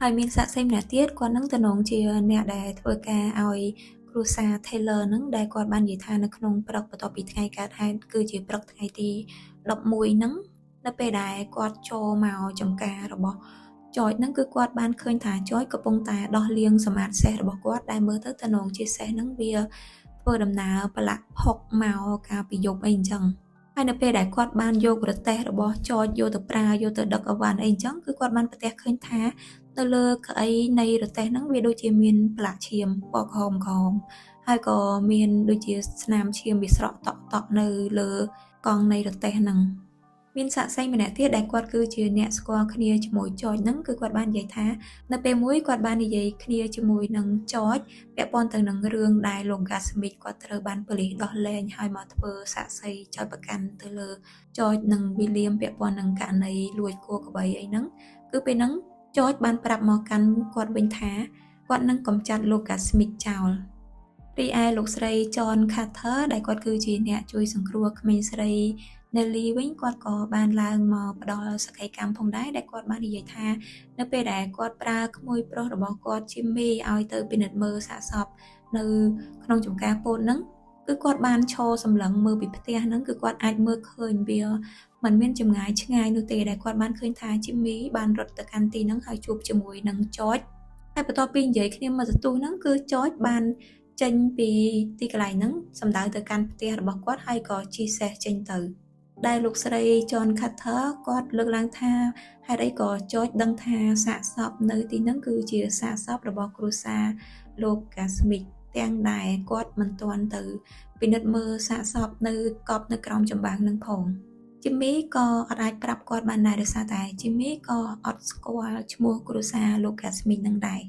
ហើយមានសាក្សីម្នាក់ទៀតគាត់នឹងតំណងជាអ្នកដែលធ្វើការឲ្យគ្រួសារ Taylor ហ្នឹងដែលគាត់បាននិយាយថានៅក្នុងព្រឹកបន្ទាប់ពីថ្ងៃកើតហេតុគឺជាព្រឹកថ្ងៃទី11ហ្នឹងនៅពេលដែលគាត់ចូលមកចំការរបស់ George ហ្នឹងគឺគាត់បានឃើញថា George កំពុងតែដោះលាងសម្អាតសេះរបស់គាត់ដែលមើលទៅតំណងជាសេះហ្នឹងវាធ្វើដំណើរប្រឡាក់ផុកមកកាលពីយប់អីអញ្ចឹងហើយនៅពេលដែលគាត់បានយករទេះរបស់ George យកទៅប្រើយកទៅដឹកអវ៉ាន់អីអញ្ចឹងគឺគាត់បានប្រទះឃើញថានៅលើកៅអីនៃរទេះហ្នឹងវាដូចជាមានប្រឡាក់ឈាមពណ៌ក្រហមក្រហមហើយក៏មានដូចជាស្នាមឈាមវាស្រក់តក់តក់នៅលើកង់នៃរទេះហ្នឹងមានសាក្សីម្នាក់ទៀតដែលគាត់គឺជាអ្នកស្គាល់គ្នាជាមួយចចហ្នឹងគឺគាត់បាននិយាយថានៅពេលមួយគាត់បាននិយាយគ្នាជាមួយនឹងចចពាក់ព័ន្ធទៅនឹងរឿងដែលលោក Gasmig គាត់ត្រូវបានប៉ូលីសដោះលែងហើយមកធ្វើសាក្សីចោទប្រកាន់ទៅលើចចនិង William ពាក់ព័ន្ធនឹងករណីលួចគោក្របីអីហ្នឹងគឺពេលហ្នឹងចចបានប្រាប់មកកាន់គាត់វិញថាគាត់នឹងកំចាត់លោក Gasmig ចោលរីឯលោកស្រី John Carter ដែលគាត់គឺជាអ្នកជួយសង្គ្រោះក្មេងស្រី Nelly វិញគាត់ក៏បានឡើងមកផ្ដល់សក្ខីកម្មផងដែរដែលគាត់បាននិយាយថានៅពេលដែលគាត់ប្រើក្មួយប្រុសរបស់គាត់ Jimmy ឲ្យទៅពិនិត្យមើលសាកសពនៅក្នុងចំការពោតហ្នឹងគឺគាត់បានឈរសម្លឹងមើលពីផ្ទះហ្នឹងគឺគាត់អាចមើលឃើញវាមិនមានចម្ងាយឆ្ងាយនោះទេដែលគាត់បានឃើញថា Jimmy បានរត់ទៅកាន់ទីហ្នឹងហើយជួបជាមួយនឹង George ហើយបន្ទាប់ពីនិយាយគ្នាមកសន្ទុះហ្នឹងគឺ George បានចេញពីទីកន្លែងហ្នឹងសំដៅទៅកាន់ផ្ទះរបស់គាត់ហើយក៏ជិះសេះចេញទៅដែលលោកស្រី John Carter គាត់លើកឡើងថាហេតុអីក៏ George ដឹងថាសាកសពនៅទីហ្នឹងគឺជាសាកសពរបស់គ្រួសារលោក Gasmig ទាំងដែលគាត់មិនទាន់ទៅពិនិត្យមើលសាកសពនៅកប់នៅក្រោមចំបាំងនឹងផង Jimmy ក៏អត់អាចប្រាប់គាត់បានដែរដោយសារតែ Jimmy ក៏អត់ស្គាល់ឈ្មោះគ្រួសារលោក Gasmig នឹងដែរ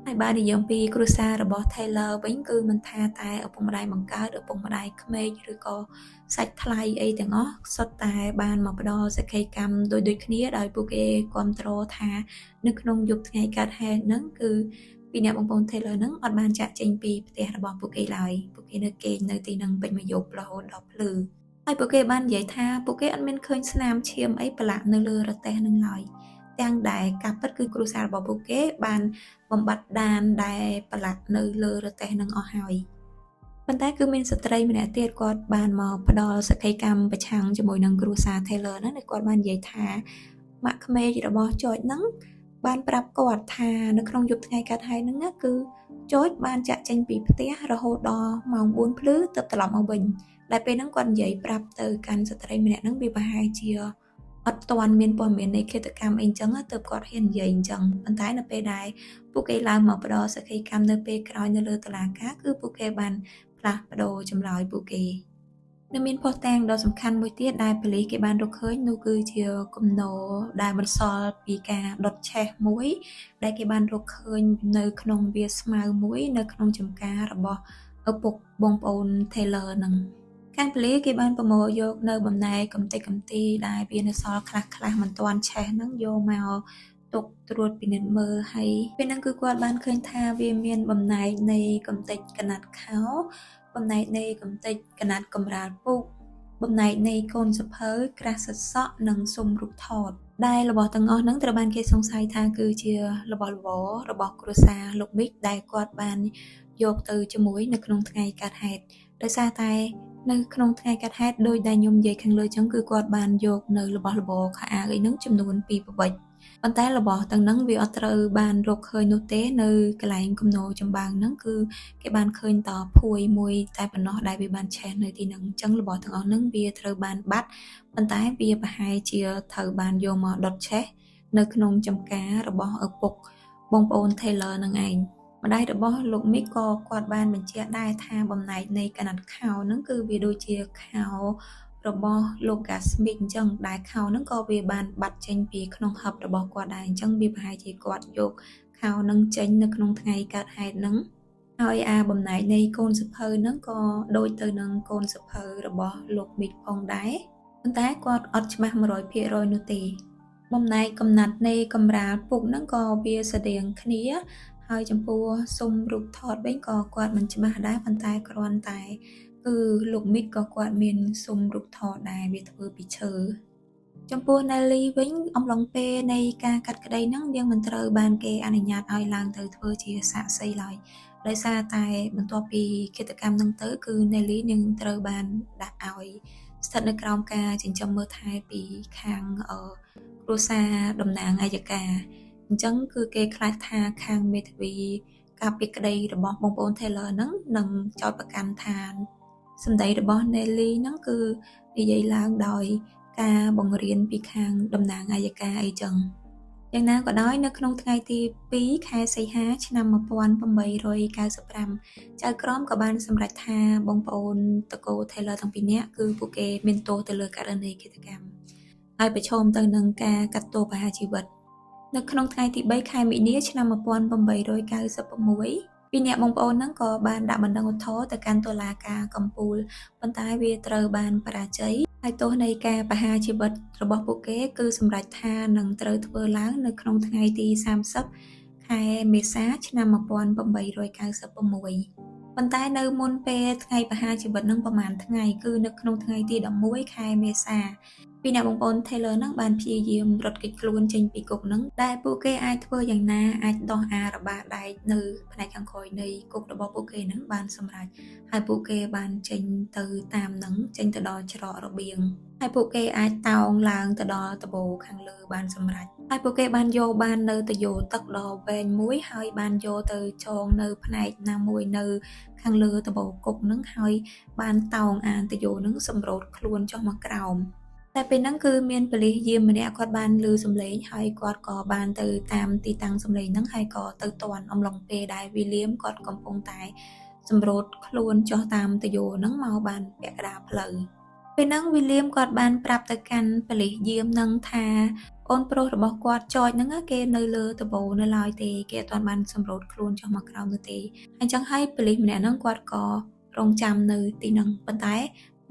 ហើយបើនិយាយអំពីគ្រួសាររបស់ Taylor វិញគឺមិនថាតែឪពុកម្ដាយបង្កើតឪពុកម្ដាយក្មេកឬក៏សាច់ថ្លៃអីទាំងអស់សុទ្ធតែបានមកផ្ដល់សក្ខីកម្មដូចដូចគ្នាដោយពួកគេគ្រប់គ្រងថានៅក្នុងយប់ថ្ងៃកើតហេតុហ្នឹងគឺពីអ្នកបងប្អូន Taylor ហ្នឹងអត់បានចាក់ចេញពីផ្ទះរបស់ពួកគេឡើយពួកគេនៅគេងនៅទីហ្នឹងពេញមួយយប់រហូតដល់ភ្លឺហើយពួកគេបាននិយាយថាពួកគេអត់មានឃើញស្នាមឈាមអីប្រឡាក់នៅលើរទេះហ្នឹងឡើយទាំងដែលការពិតគឺគ្រួសាររបស់ពួកគេបានបំបត្តិដានដែលប្រឡាក់នៅលើរទេះនឹងអស់ហើយប៉ុន្តែគឺមានស្ត្រីម្នាក់ទៀតគាត់បានមកផ្ដល់សក្ខីកម្មប្រឆាំងជាមួយនឹងគ្រួសារ Taylor ហ្នឹងដែលគាត់បាននិយាយថាម៉ាក់ក្មេករបស់ George ហ្នឹងបានប្រាប់គាត់ថានៅក្នុងយប់ថ្ងៃកើតហេតុហ្នឹងណាគឺ George បានចាក់ចេញពីផ្ទះរហូតដល់ម៉ោង4ភ្លឺទើបត្រឡប់មកវិញដែលពេលហ្នឹងគាត់និយាយប្រាប់ទៅកាន់ស្ត្រីម្នាក់ហ្នឹងវាប្រហែលជាអត់ទាន់មានព័ត៌មាននៃឃាតកម្មអីចឹងទើបគាត់ហ៊ាននិយាយអញ្ចឹងប៉ុន្តែនៅពេលដែលពួកគេឡើងមកផ្ដល់សក្ខីកម្មនៅពេលក្រោយនៅលើតុលាការគឺពួកគេបានផ្លាស់ប្ដូរចម្លើយពួកគេនៅមានភស្តុតាងដ៏សំខាន់មួយទៀតដែលប៉ូលីសគេបានរកឃើញនោះគឺជាគំនរដែលបន្សល់ពីការដុតឆេះមួយដែលគេបានរកឃើញនៅក្នុងវាលស្មៅមួយនៅក្នុងចំការរបស់ឪពុកបងប្អូន Taylor ហ្នឹងខាងប៉ូលីសគេបានប្រមូលយកនៅបំណែកកំទេចកំទីដែលវានៅសល់ខ្លះខ្លះមិនទាន់ឆេះហ្នឹងយកមកទុកត្រួតពិនិត្យមើលហើយពេលហ្នឹងគឺគាត់បានឃើញថាវាមានបំណែកនៃកំទេចកណាត់ខោបំណែកនៃកំទេចកណាត់កម្រាលពូកបំណែកនៃកូនសភៅក្រាស់សិតសក់និងស៊ុមរូបថតដែលរបស់ទាំងអស់ហ្នឹងត្រូវបានគេសង្ស័យថាគឺជារបស់របររបស់គ្រួសារលោកមីកដែលគាត់បាន យកទៅជាមួយនៅក្នុងថ្ងៃកើតហេតុដោយសារតែនៅក្នុងថ្ងៃកើតហេតុដោយដែលខ្ញុំនិយាយខាងលើចឹងគឺគាត់បានយកនៅរបស់របរខោអាវអីហ្នឹងចំនួន2ប្រវេចប៉ុន្តែរបស់ទាំងហ្នឹងវាអត់ត្រូវបានរកឃើញនោះទេនៅកន្លែងគំនរចម្បាំងហ្នឹងគឺគេបានឃើញតភួយមួយតែប៉ុណ្ណោះដែលវាបានឆេះនៅទីហ្នឹងអញ្ចឹងរបស់ទាំងអស់ហ្នឹងវាត្រូវបានបាត់ប៉ុន្តែវាប្រហែលជាត្រូវបានយកមកដុតឆេះនៅក្នុងចំការរបស់ឪពុកបងប្អូន Taylor នឹងឯងម្ដាយរបស់លោកមីកក៏គាត់បានបញ្ជាក់ដែរថាបំណែកនៃកណាត់ខោហ្នឹងគឺវាដូចជាខោរបស់លោក Gasmith អញ្ចឹងដែលខោហ្នឹងក៏វាបានបាត់ចេញពីក្នុងហឹបរបស់គាត់ដែរអញ្ចឹងវាប្រហែលជាគាត់យកខោហ្នឹងចេញនៅក្នុងថ្ងៃកើតហេតុហ្នឹងហើយអាបំណែកនៃកូនសភៅហ្នឹងក៏ដូចទៅនឹងកូនសភៅរបស់លោកមីកផងដែរប៉ុន្តែគាត់អត់ច្បាស់100%នោះទេបំណែកកំណាត់នៃកម្រាលពុកហ្នឹងក៏វាស្តៀងគ្នាហើយចំពោះសុំរូបថតវិញក៏គាត់មិនច្បាស់ដែរប៉ុន្តែគ្រាន់តែគឺលោកមីកក៏គាត់មានសុំរូបថតដែរវាធ្វើពីឈើចំពោះ Nelly វិញអំឡុងពេលនៃការកាត់ក្តីហ្នឹងនាងមិនត្រូវបានគេអនុញ្ញាតឲ្យឡើងទៅធ្វើជាសាក្សីឡើយដោយសារតែបន្ទាប់ពីឃាតកម្មហ្នឹងទៅគឺ Nelly នាងត្រូវបានដាក់ឲ្យស្ថិតនៅក្រោមការចិញ្ចឹមមើលថែពីខាងគ្រួសារតំណាងអយ្យការអញ្ចឹងគឺគេខ្លាចថាខាងមេធាវីការពីក្តីរបស់បងប្អូន Taylor ហ្នឹងនឹងចោទប្រកាន់ថាសម្ដីរបស់ Nelly ហ្នឹងគឺនិយាយឡើងដោយការបង្រៀនពីខាងតំណាងអយ្យការអីចឹងយ៉ាងណាក៏ដោយនៅក្នុងថ្ងៃទី2ខែសីហាឆ្នាំ1895ចៅក្រមក៏បានសម្រេចថាបងប្អូនតកូល Taylor ទាំងពីរនាក់គឺពួកគេមានទោសទៅលើករណីឃាតកម្មហើយប្រឈមទៅនឹងការកាត់ទោសប្រហារជីវិតនៅក្នុងថ្ងៃទី3ខែមីនាឆ្នាំ1896ពីរនាក់បងប្អូនហ្នឹងក៏បានដាក់បណ្ដឹងឧទ្ធរណ៍ទៅកាន់តុលាការកំពូលប៉ុន្តែវាត្រូវបានបរាជ័យហើយទោសនៃការប្រហារជីវិតរបស់ពួកគេគឺសម្រេចថានឹងត្រូវធ្វើឡើងនៅក្នុងថ្ងៃទី30ខែមេសាឆ្នាំ1896ប៉ុន្តែនៅមុនពេលថ្ងៃប្រហារជីវិតនឹងប្រហែលថ្ងៃគឺនៅក្នុងថ្ងៃទី11ខែមេសាពីអ្នកបងប្អូន Taylor ហ្នឹងបានព្យាយាមរត់គេចខ្លួនចេញពីគុកហ្នឹងដែលពួកគេអាចធ្វើយ៉ាងណាអាចដោះអារបាដែកនៅផ្នែកខាងក្រោយនៃគុករបស់ពួកគេហ្នឹងបានសម្រេចហើយពួកគេបានចេញទៅតាមហ្នឹងចេញទៅដល់ច្រករបៀងហើយពួកគេអាចតោងឡើងទៅដល់ដំបូលខាងលើបានសម្រេចហើយពួកគេបានយកបាននៅតយោទឹកដ៏វែងមួយហើយបានយកទៅចងនៅផ្នែកណាមួយនៅខាងលើដំបូលគុកហ្នឹងហើយបានតោងអានតយោហ្នឹងសម្រូតខ្លួនចុះមកក្រោមតែពេលហ្នឹងគឺមានប៉ូលីសយាមម្នាក់គាត់បានឮសំឡេងហើយគាត់ក៏បានទៅតាមទីតាំងសំឡេងហ្នឹងហើយក៏ទៅទាន់អំឡុងពេលដែលវីលៀមគាត់កំពុងតែសម្រូតខ្លួនចុះតាមតយោហ្នឹងមកបានពាក់កណ្ដាលផ្លូវពេលហ្នឹងវីលៀមគាត់បានប្រាប់ទៅកាន់ប៉ូលីសយាមហ្នឹងថាអូនប្រុសរបស់គាត់ចចហ្នឹងគេនៅលើដំបូលនៅឡើយទេគេអត់ទាន់បានសម្រូតខ្លួនចុះមកក្រោមនោះទេអញ្ចឹងហើយប៉ូលីសម្នាក់ហ្នឹងគាត់ក៏រងចាំនៅទីហ្នឹងប៉ុន្តែ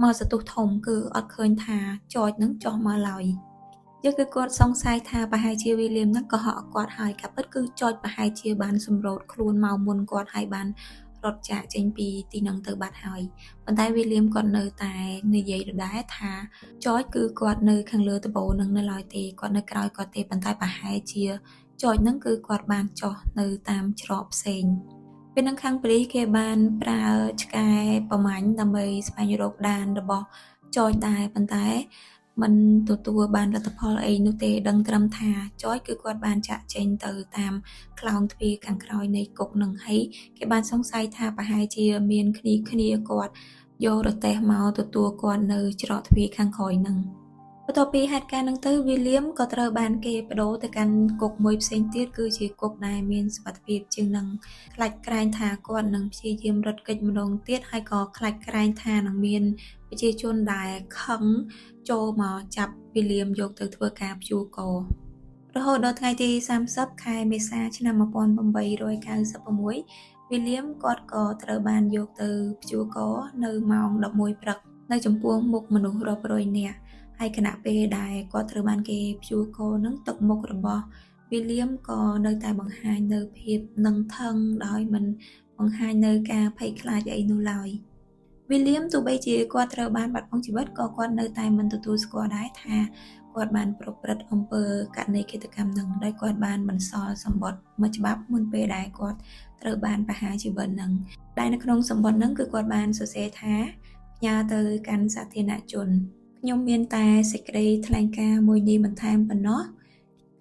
មកសន្ទុះធំគឺអត់ឃើញថាចចនឹងចុះមកឡើយយកគឺគាត់សង្ស័យថាប្រហែលជាវីលៀមហ្នឹងក៏ហក់គាត់ហើយកាពិតគឺចចប្រហែលជាបានសម្រូតខ្លួនមកមុនគាត់ហើយបានរត់ចាកចេញពីទីហ្នឹងទៅបាត់ហើយប៉ុន្តែវីលៀមគាត់នៅតែនិយាយដដែលថាចចគឺគាត់នៅខាងលើដំបូលហ្នឹងនៅឡើយទេគាត់នៅក្រោយគាត់ទេប៉ុន្តែប្រហែលជាចចហ្នឹងគឺគាត់បានចុះនៅតាមច្រកផ្សេងពេលនឹងខាងប៉ូលីសគេបានប្រើឆ្កែប្រមាញ់ដើម្បីស្វែងរកដានរបស់ចចដែរប៉ុន្តែមិនទទួលបានលទ្ធផលអីនោះទេដឹងត្រឹមថាចចគឺគាត់បានចាក់ចេញទៅតាមខ្លោងទ្វារខាងក្រោយនៃគុកនឹងហើយគេបានសង្ស័យថាប្រហែលជាមានគ្នាគាត់យករទេះមកទទួលគាត់នៅច្រកទ្វារខាងក្រោយនឹងបន្ទាប់ពីហេតុការណ៍ហ្នឹងទៅវីលៀមក៏ត្រូវបានគេបដូរទៅកាន់គុកមួយផ្សេងទៀតគឺជាគុកដែលមានសុវត្ថិភាពជាងនឹងខ្លាចក្រែងថាគាត់នឹងព្យាយាមរត់គេចម្ដងទៀតហើយក៏ខ្លាចក្រែងថានឹងមានប្រជាជនដែលខឹងចូលមកចាប់វីលៀមយកទៅធ្វើការព្យួរករហូតដល់ថ្ងៃទី30ខែមេសាឆ្នាំ1896វីលៀមគាត់ក៏ត្រូវបានយកទៅព្យួរកនៅម៉ោង11ព្រឹកនៅចំពោះមុខមនុស្សរាប់រយនាក់ហើយខណៈពេលដែលគាត់ត្រូវបានគេព្យួរកនឹងទឹកមុខរបស់វីលៀមក៏នៅតែបង្ហាញនៅភាពនឹងថឹងដោយមិនបង្ហាញនៅការភ័យខ្លាចអីនោះឡើយវីលៀមទោះបីជាគាត់ត្រូវបានបាត់បង់ជីវិតក៏គាត់នៅតែមិនទទួលស្គាល់ដែរថាគ គាត់បានប្រព្រឹត្តអំពើករណីឃាតកម្មនឹងដោយគាត់បានបន្សល់សម្បត្តិមួយច្បាប់មុនពេលដែលគាត់ត្រូវបានប្រហារជីវិតនឹងដែលនៅក្នុងសម្បត្តិនឹងគឺគាត់បានសរសេរថាផ្ញើទៅកាន់សាធារណជនខ្ញុំមានតែសេចក្តីថ្លែងការណ៍មួយនេះបន្ថែមប៉ុណ្ណោះ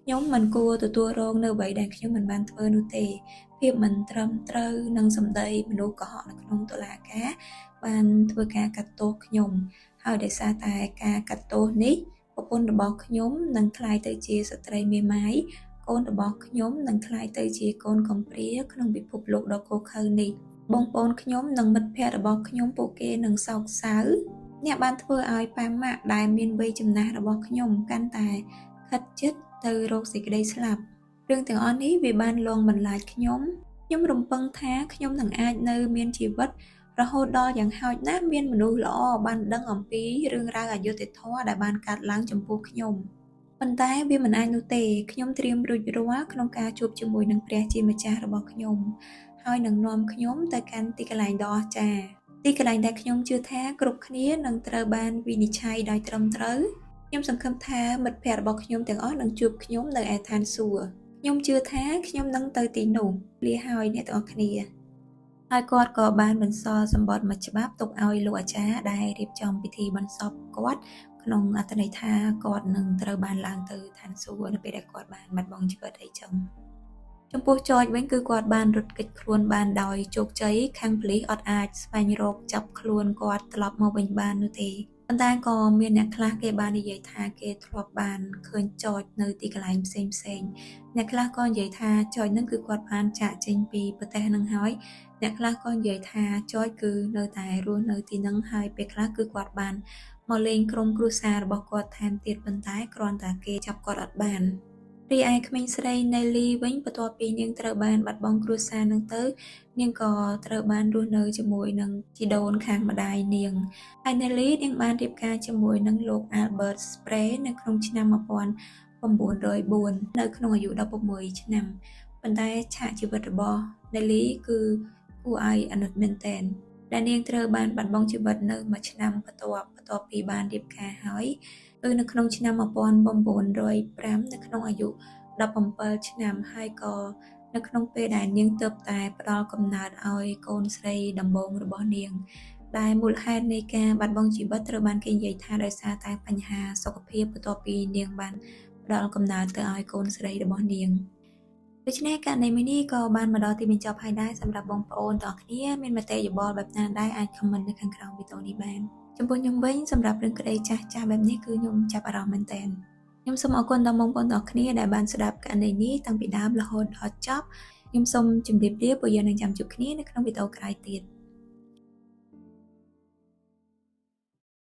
ខ្ញុំមិនគួរទទួលរងនៅអ្វីដែលខ្ញុំមិនបានធ្វើនោះទេភាពមិនត្រឹមត្រូវនិងសម្ដីមនុស្សកុហកនៅក្នុងតុលាការបានធ្វើការកាត់ទោសខ្ញុំហើយដោយសារតែការកាត់ទោសនេះប្រពន្ធរបស់ខ្ញុំនឹងក្លាយទៅជាស្ត្រីមេម៉ាយកូនរបស់ខ្ញុំនឹងក្លាយទៅជាកូនកំព្រាក្នុងពិភពលោកដ៏ឃោរឃៅនេះបងប្អូនខ្ញុំនិងមិត្តភ័ក្តិរបស់ខ្ញុំពួកគេនឹងសោកសៅអ្នកបានធ្វើឲ្យប៉ាម៉ាក់ដែលមានវ័យចំណាស់របស់ខ្ញុំកាន់តែខិតជិតទៅរកសេចក្តីស្លាប់រឿងទាំងអស់នេះវាបានលងបន្លាចខ្ញុំខ្ញុំរំពឹងថាខ្ញុំនឹងអាចនៅមានជីវិតរហូតដល់យ៉ាងហោចណាស់មានមនុស្សល្អបានដឹងអំពីរឿងរ៉ាវអយុត្តិធម៌ដែលបានកើតឡើងចំពោះខ្ញុំប៉ុន្តែវាមិនអាចនោះទេខ្ញុំត្រៀមរួចរាល់ក្នុងការជួបជាមួយនឹងព្រះជាម្ចាស់របស់ខ្ញុំហើយនឹងនាំខ្ញុំទៅកាន់ទីកន្លែងដ៏អស្ចារ្យទីកន្លែងដែលខ្ញុំជឿថាគ្រប់គ្នានឹងត្រូវបានវិនិច្ឆ័យដោយត្រឹមត្រូវខ្ញុំសង្ឃឹមថាមិត្តភ័ក្តិរបស់ខ្ញុំទាំងអស់នឹងជួបខ្ញុំនៅឯឋានសួគ៌ខ្ញុំជឿថាខ្ញុំនឹងទៅទីនោះលាហើយអ្នកទាំងអស់គ្នាហើយគាត់ក៏បានបន្សល់សម្បត្តិមួយច្បាប់ទុកឲ្យលោកអាចារ្យដែលរៀបចំពិធីបន្សពគាត់ក្នុងអត្ថន័យថាគាត់នឹងត្រូវបានឡើងទៅឋានសួគ៌នៅពេលដែលគាត់បានបាត់បង់ជីវិតអីចឹងចំពោះចចវិញគឺគាត់បានរត់គេចខ្លួនបានដោយជោគជ័យខាងប៉ូលីសអត់អាចស្វែងរកចាប់ខ្លួនគាត់ត្រឡប់មកវិញបាននោះទេប៉ុន្តែក៏មានអ្នកខ្លះគេបាននិយាយថាគេធ្លាប់បានឃើញចចនៅទីកន្លែងផ្សេងផ្សេងអ្នកខ្លះក៏និយាយថាចចនឹងគឺគាត់បានចាកចេញពីប្រទេសនឹងហើយអ្នកខ្លះក៏និយាយថាចចគឺនៅតែរស់នៅទីនឹងហើយពេលខ្លះគឺគាត់បានមកលេងក្រុមគ្រួសាររបស់គាត់ថែមទៀតប៉ុន្តែគ្រាន់តែគេចាប់គាត់អត់បានរីឯក្មេងស្រីណេលីវិញបន្ទាប់ពីនាងត្រូវបានបាត់បង់គ្រួសារនឹងទៅនាងក៏ត្រូវបានរស់នៅជាមួយនឹងជីដូនខាងម្ដាយនាងហើយណេលីនាងបានរៀបការជាមួយនឹងលោក Albert Spray នៅក្នុងឆ្នាំ1904នៅក្នុងអាយុ16ឆ្នាំប៉ុន្តែឆាកជីវិតរបស់ណេលីគឺគួរឲ្យអាណិតមែនទែនដែលនាងត្រូវបានបាត់បង់ជីវិតនៅមួយឆ្នាំបន្ទាប់បន្ទាប់ពីបានរៀបការហើយគឺនៅក្នុងឆ្នាំ1905នៅក្នុងអាយុ17ឆ្នាំហើយក៏នៅក្នុងពេលដែលនាងទើបតែផ្ដល់កំណើតឲ្យកូនស្រីដំបូងរបស់នាងដែលមូលហេតុនៃការបាត់បង់ជីវិតត្រូវបានគេនិយាយថាដោយសារតែបញ្ហាសុខភាពបន្ទាប់ពីនាងបានផ្ដល់កំណើតទៅឲ្យកូនស្រីរបស់នាងដូច្នេះករណីមួយនេះក៏បានមកដល់ទីបញ្ចប់ហើយដែរសម្រាប់បងប្អូនទាំងអស់គ្នាមានមតិយោបល់បែបណាដែរអាច comment នៅខាងក្រោមវីដេអូនេះបានចំពោះខ្ញុំវិញសម្រាប់រឿងក្តីចាស់ចាស់បែបនេះគឺខ្ញុំចាប់អារម្មណ៍មែនទែនខ្ញុំសូមអរគុណដល់បងប្អូនទាំងអស់គ្នាដែលបានស្ដាប់ករណីនេះតាំងពីដើមរហូតដល់ចប់ខ្ញុំសូមជម្រាបលាពួកយើងនឹងចាំជួបគ្នានៅក្នុងវីដេអូក្រោយទៀត។